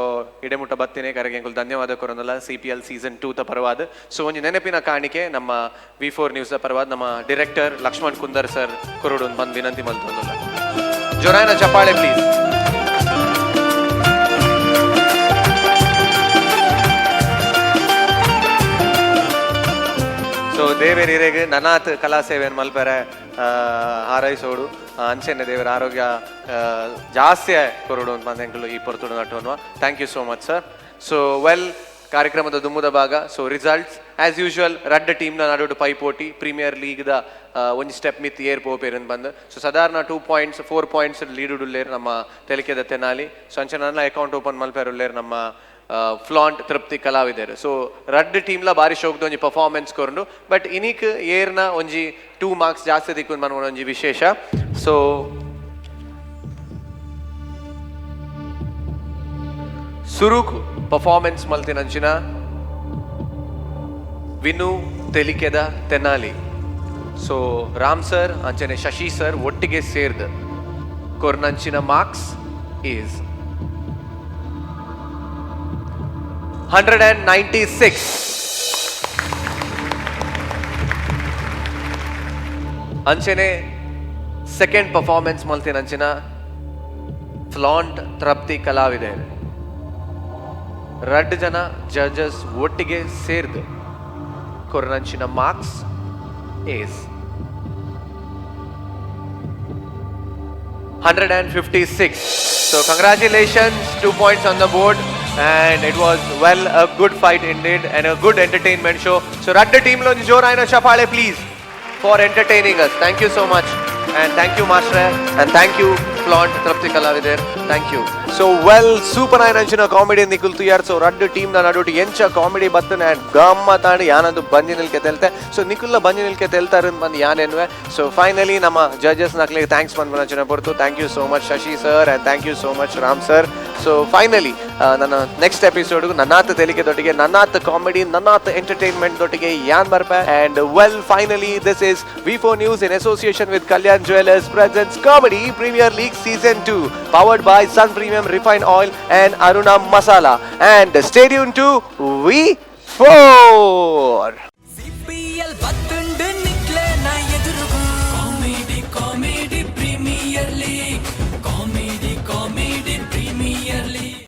Speaker 3: ಇಡೆಮುಟ್ಟ ಬತ್ತಿನೇ ಕರೆಗೆ ಎಂಕುಲು ಧನ್ಯವಾದ ಕೊರೊಂದಲ್ಲ CPL season 2 ತ ಪರವಾದ. ಸೊ ಒಂಜಿ ನೆನಪಿನ ಕಾಣಿಕೆ ನಮ್ಮ V4 news ಪರವಾದ ನಮ್ಮ ಡೈರೆಕ್ಟರ್ ಲಕ್ಷ್ಮಣ್ ಕುಂದರ್ ಸರ್ ಕೊರಡು ಬಂದು ವಿನಂತಿ ಮಲ್ತೊಂದಲ್ಲ. ಜೋರಾಯನ ಚಪ್ಪಾಳೆ ಪ್ಲೀಸ್. ಸೊ ದೇವೇರ್ ದೇವೇರ್ ಇರೆಗ್ ನನಾತ್ ಕಲಾ ಸೇವೆನ್ ಮಲ್ಪೆರೆ ಹಾರೈಸೋಡು. ಅಂಚೆನೆ ದೇವರ ಆರೋಗ್ಯ ಜಾಸ್ತಿ ಕೊರಡು ಅಂತ ಎಂಕುಲು ಈ ಪೊರ್ತುಡು ನಟೋನ್ವ. Thank you so much sir. So well ಕಾರ್ಯಕ್ರಮದ ದುಮ್ಮುದ ಭಾಗ. ಸೊ ರಿಸಲ್ಟ್ಸ್ ಆಸ್ ಯೂಶುವಲ್ ರಡ್ಡ್ ಟೀಮ್ನ ನಡುಟು ಪೈಪೋಟಿ ಪ್ರೀಮಿಯರ್ ಲೀಗ್ದ ಒಂಜಿ ಸ್ಟೆಪ್ ಮಿತ್ ಏರ್ ಪೋಪೇರ್ ಬಂದು. ಸೊ ಸಾಧಾರಣ 2 ಪಾಯಿಂಟ್ಸ್ 4 ಪಾಯಿಂಟ್ಸ್ ಲೀಡ್ ಉಲ್ಲೇರ್ ನಮ್ಮ ತೆಲಿಕೆದ ತೆನಾಲಿ. ಸೊ ಅಂಚೆ ನನ್ನ ಅಕೌಂಟ್ ಓಪನ್ ಮಲ್ಪೇರ್ ಉಲ್ಲೇರ್ ನಮ್ಮ ಫ್ಲಾಂಟ್ ತೃಪ್ತಿ ಕಲಾವಿದರು. ಸೊ ರಡ್ಡ್ ಟೀಮ್ಲ ಬಾರಿ ಶೋಕ್ದ ಒಂಜಿ ಪರ್ಫಾರ್ಮೆನ್ಸ್ ಕೊರ್ಂಡು. ಬಟ್ ಇನಿಕ್ ಏರ್ನ ಒಂಜಿ 2 ಮಾರ್ಕ್ಸ್ ಜಾಸ್ತಿ ದಿಕ್ಕು ಮನ್ಪುನ ಒಂಜಿ ವಿಶೇಷ. ಸೊ ಸುರುಕ್ ಪರ್ಫಾರ್ಮೆನ್ಸ್ ಮಲ್ತಿನಂಚಿನ ವಿನು ತೆಲಿಕೆದ ತೆನಾಲಿ. ಸೊ ರಾಮ್ ಸರ್ ಅಂಚನೆ ಶಶಿ ಸರ್ ಒಟ್ಟಿಗೆ ಸೇರ್ದು ಕೊರ್ನಂಚಿನ ಮಾರ್ಕ್ಸ್ is 196. ಅಂಚನೆ ಸೆಕೆಂಡ್ ಪರ್ಫಾರ್ಮೆನ್ಸ್ ಮಲ್ತಿನಂಚಿನ ಫ್ಲಾಂಟ್ ತೃಪ್ತಿ ಕಲಾವಿದೆ ರಡ್ಡ್ ಜನ ಜಡ್ಜಸ್ ಒಟ್ಟಿಗೆ ಸೇರ್ದು ಕೊರ್ನಂಚಿನ marks is 156. So congratulations, 2 points on the board, and it was well a good fight indeed and a good entertainment show. So Radda team lo jor aina chapale please for entertaining us. Thank you so much, and thank you master, and thank you Flaunt Trupti Kalavider. Thank you. So well super ainanchina comedy nikul tuyar. So Radda team na nadutu encha comedy battana and gammatanu yanandu banji nilke telte. So nikulla banji nilke teltaru band yanenve. So finally nama judges nakle thanks panpanachina portu. Thank you so much Shashi sir, and thank you so much Ram sir. So finally ನನ್ನ next episode ನನ್ನಾತ ತೆಲಿಕೆ ದೊಟ್ಟಿಗೆ ನನ್ನಾತ comedy ನನ್ನಾತ entertainment ದೊಟ್ಟಿಗೆ ಯಾನ್ ಬರ್ಪೆ. And well finally this is V4 News in association with Kalyan Jewellers presents Comedy Premier League Season 2 powered by Sun Premium Refined Oil and Aruna Masala. And stay tuned to V4.
Speaker 2: CPL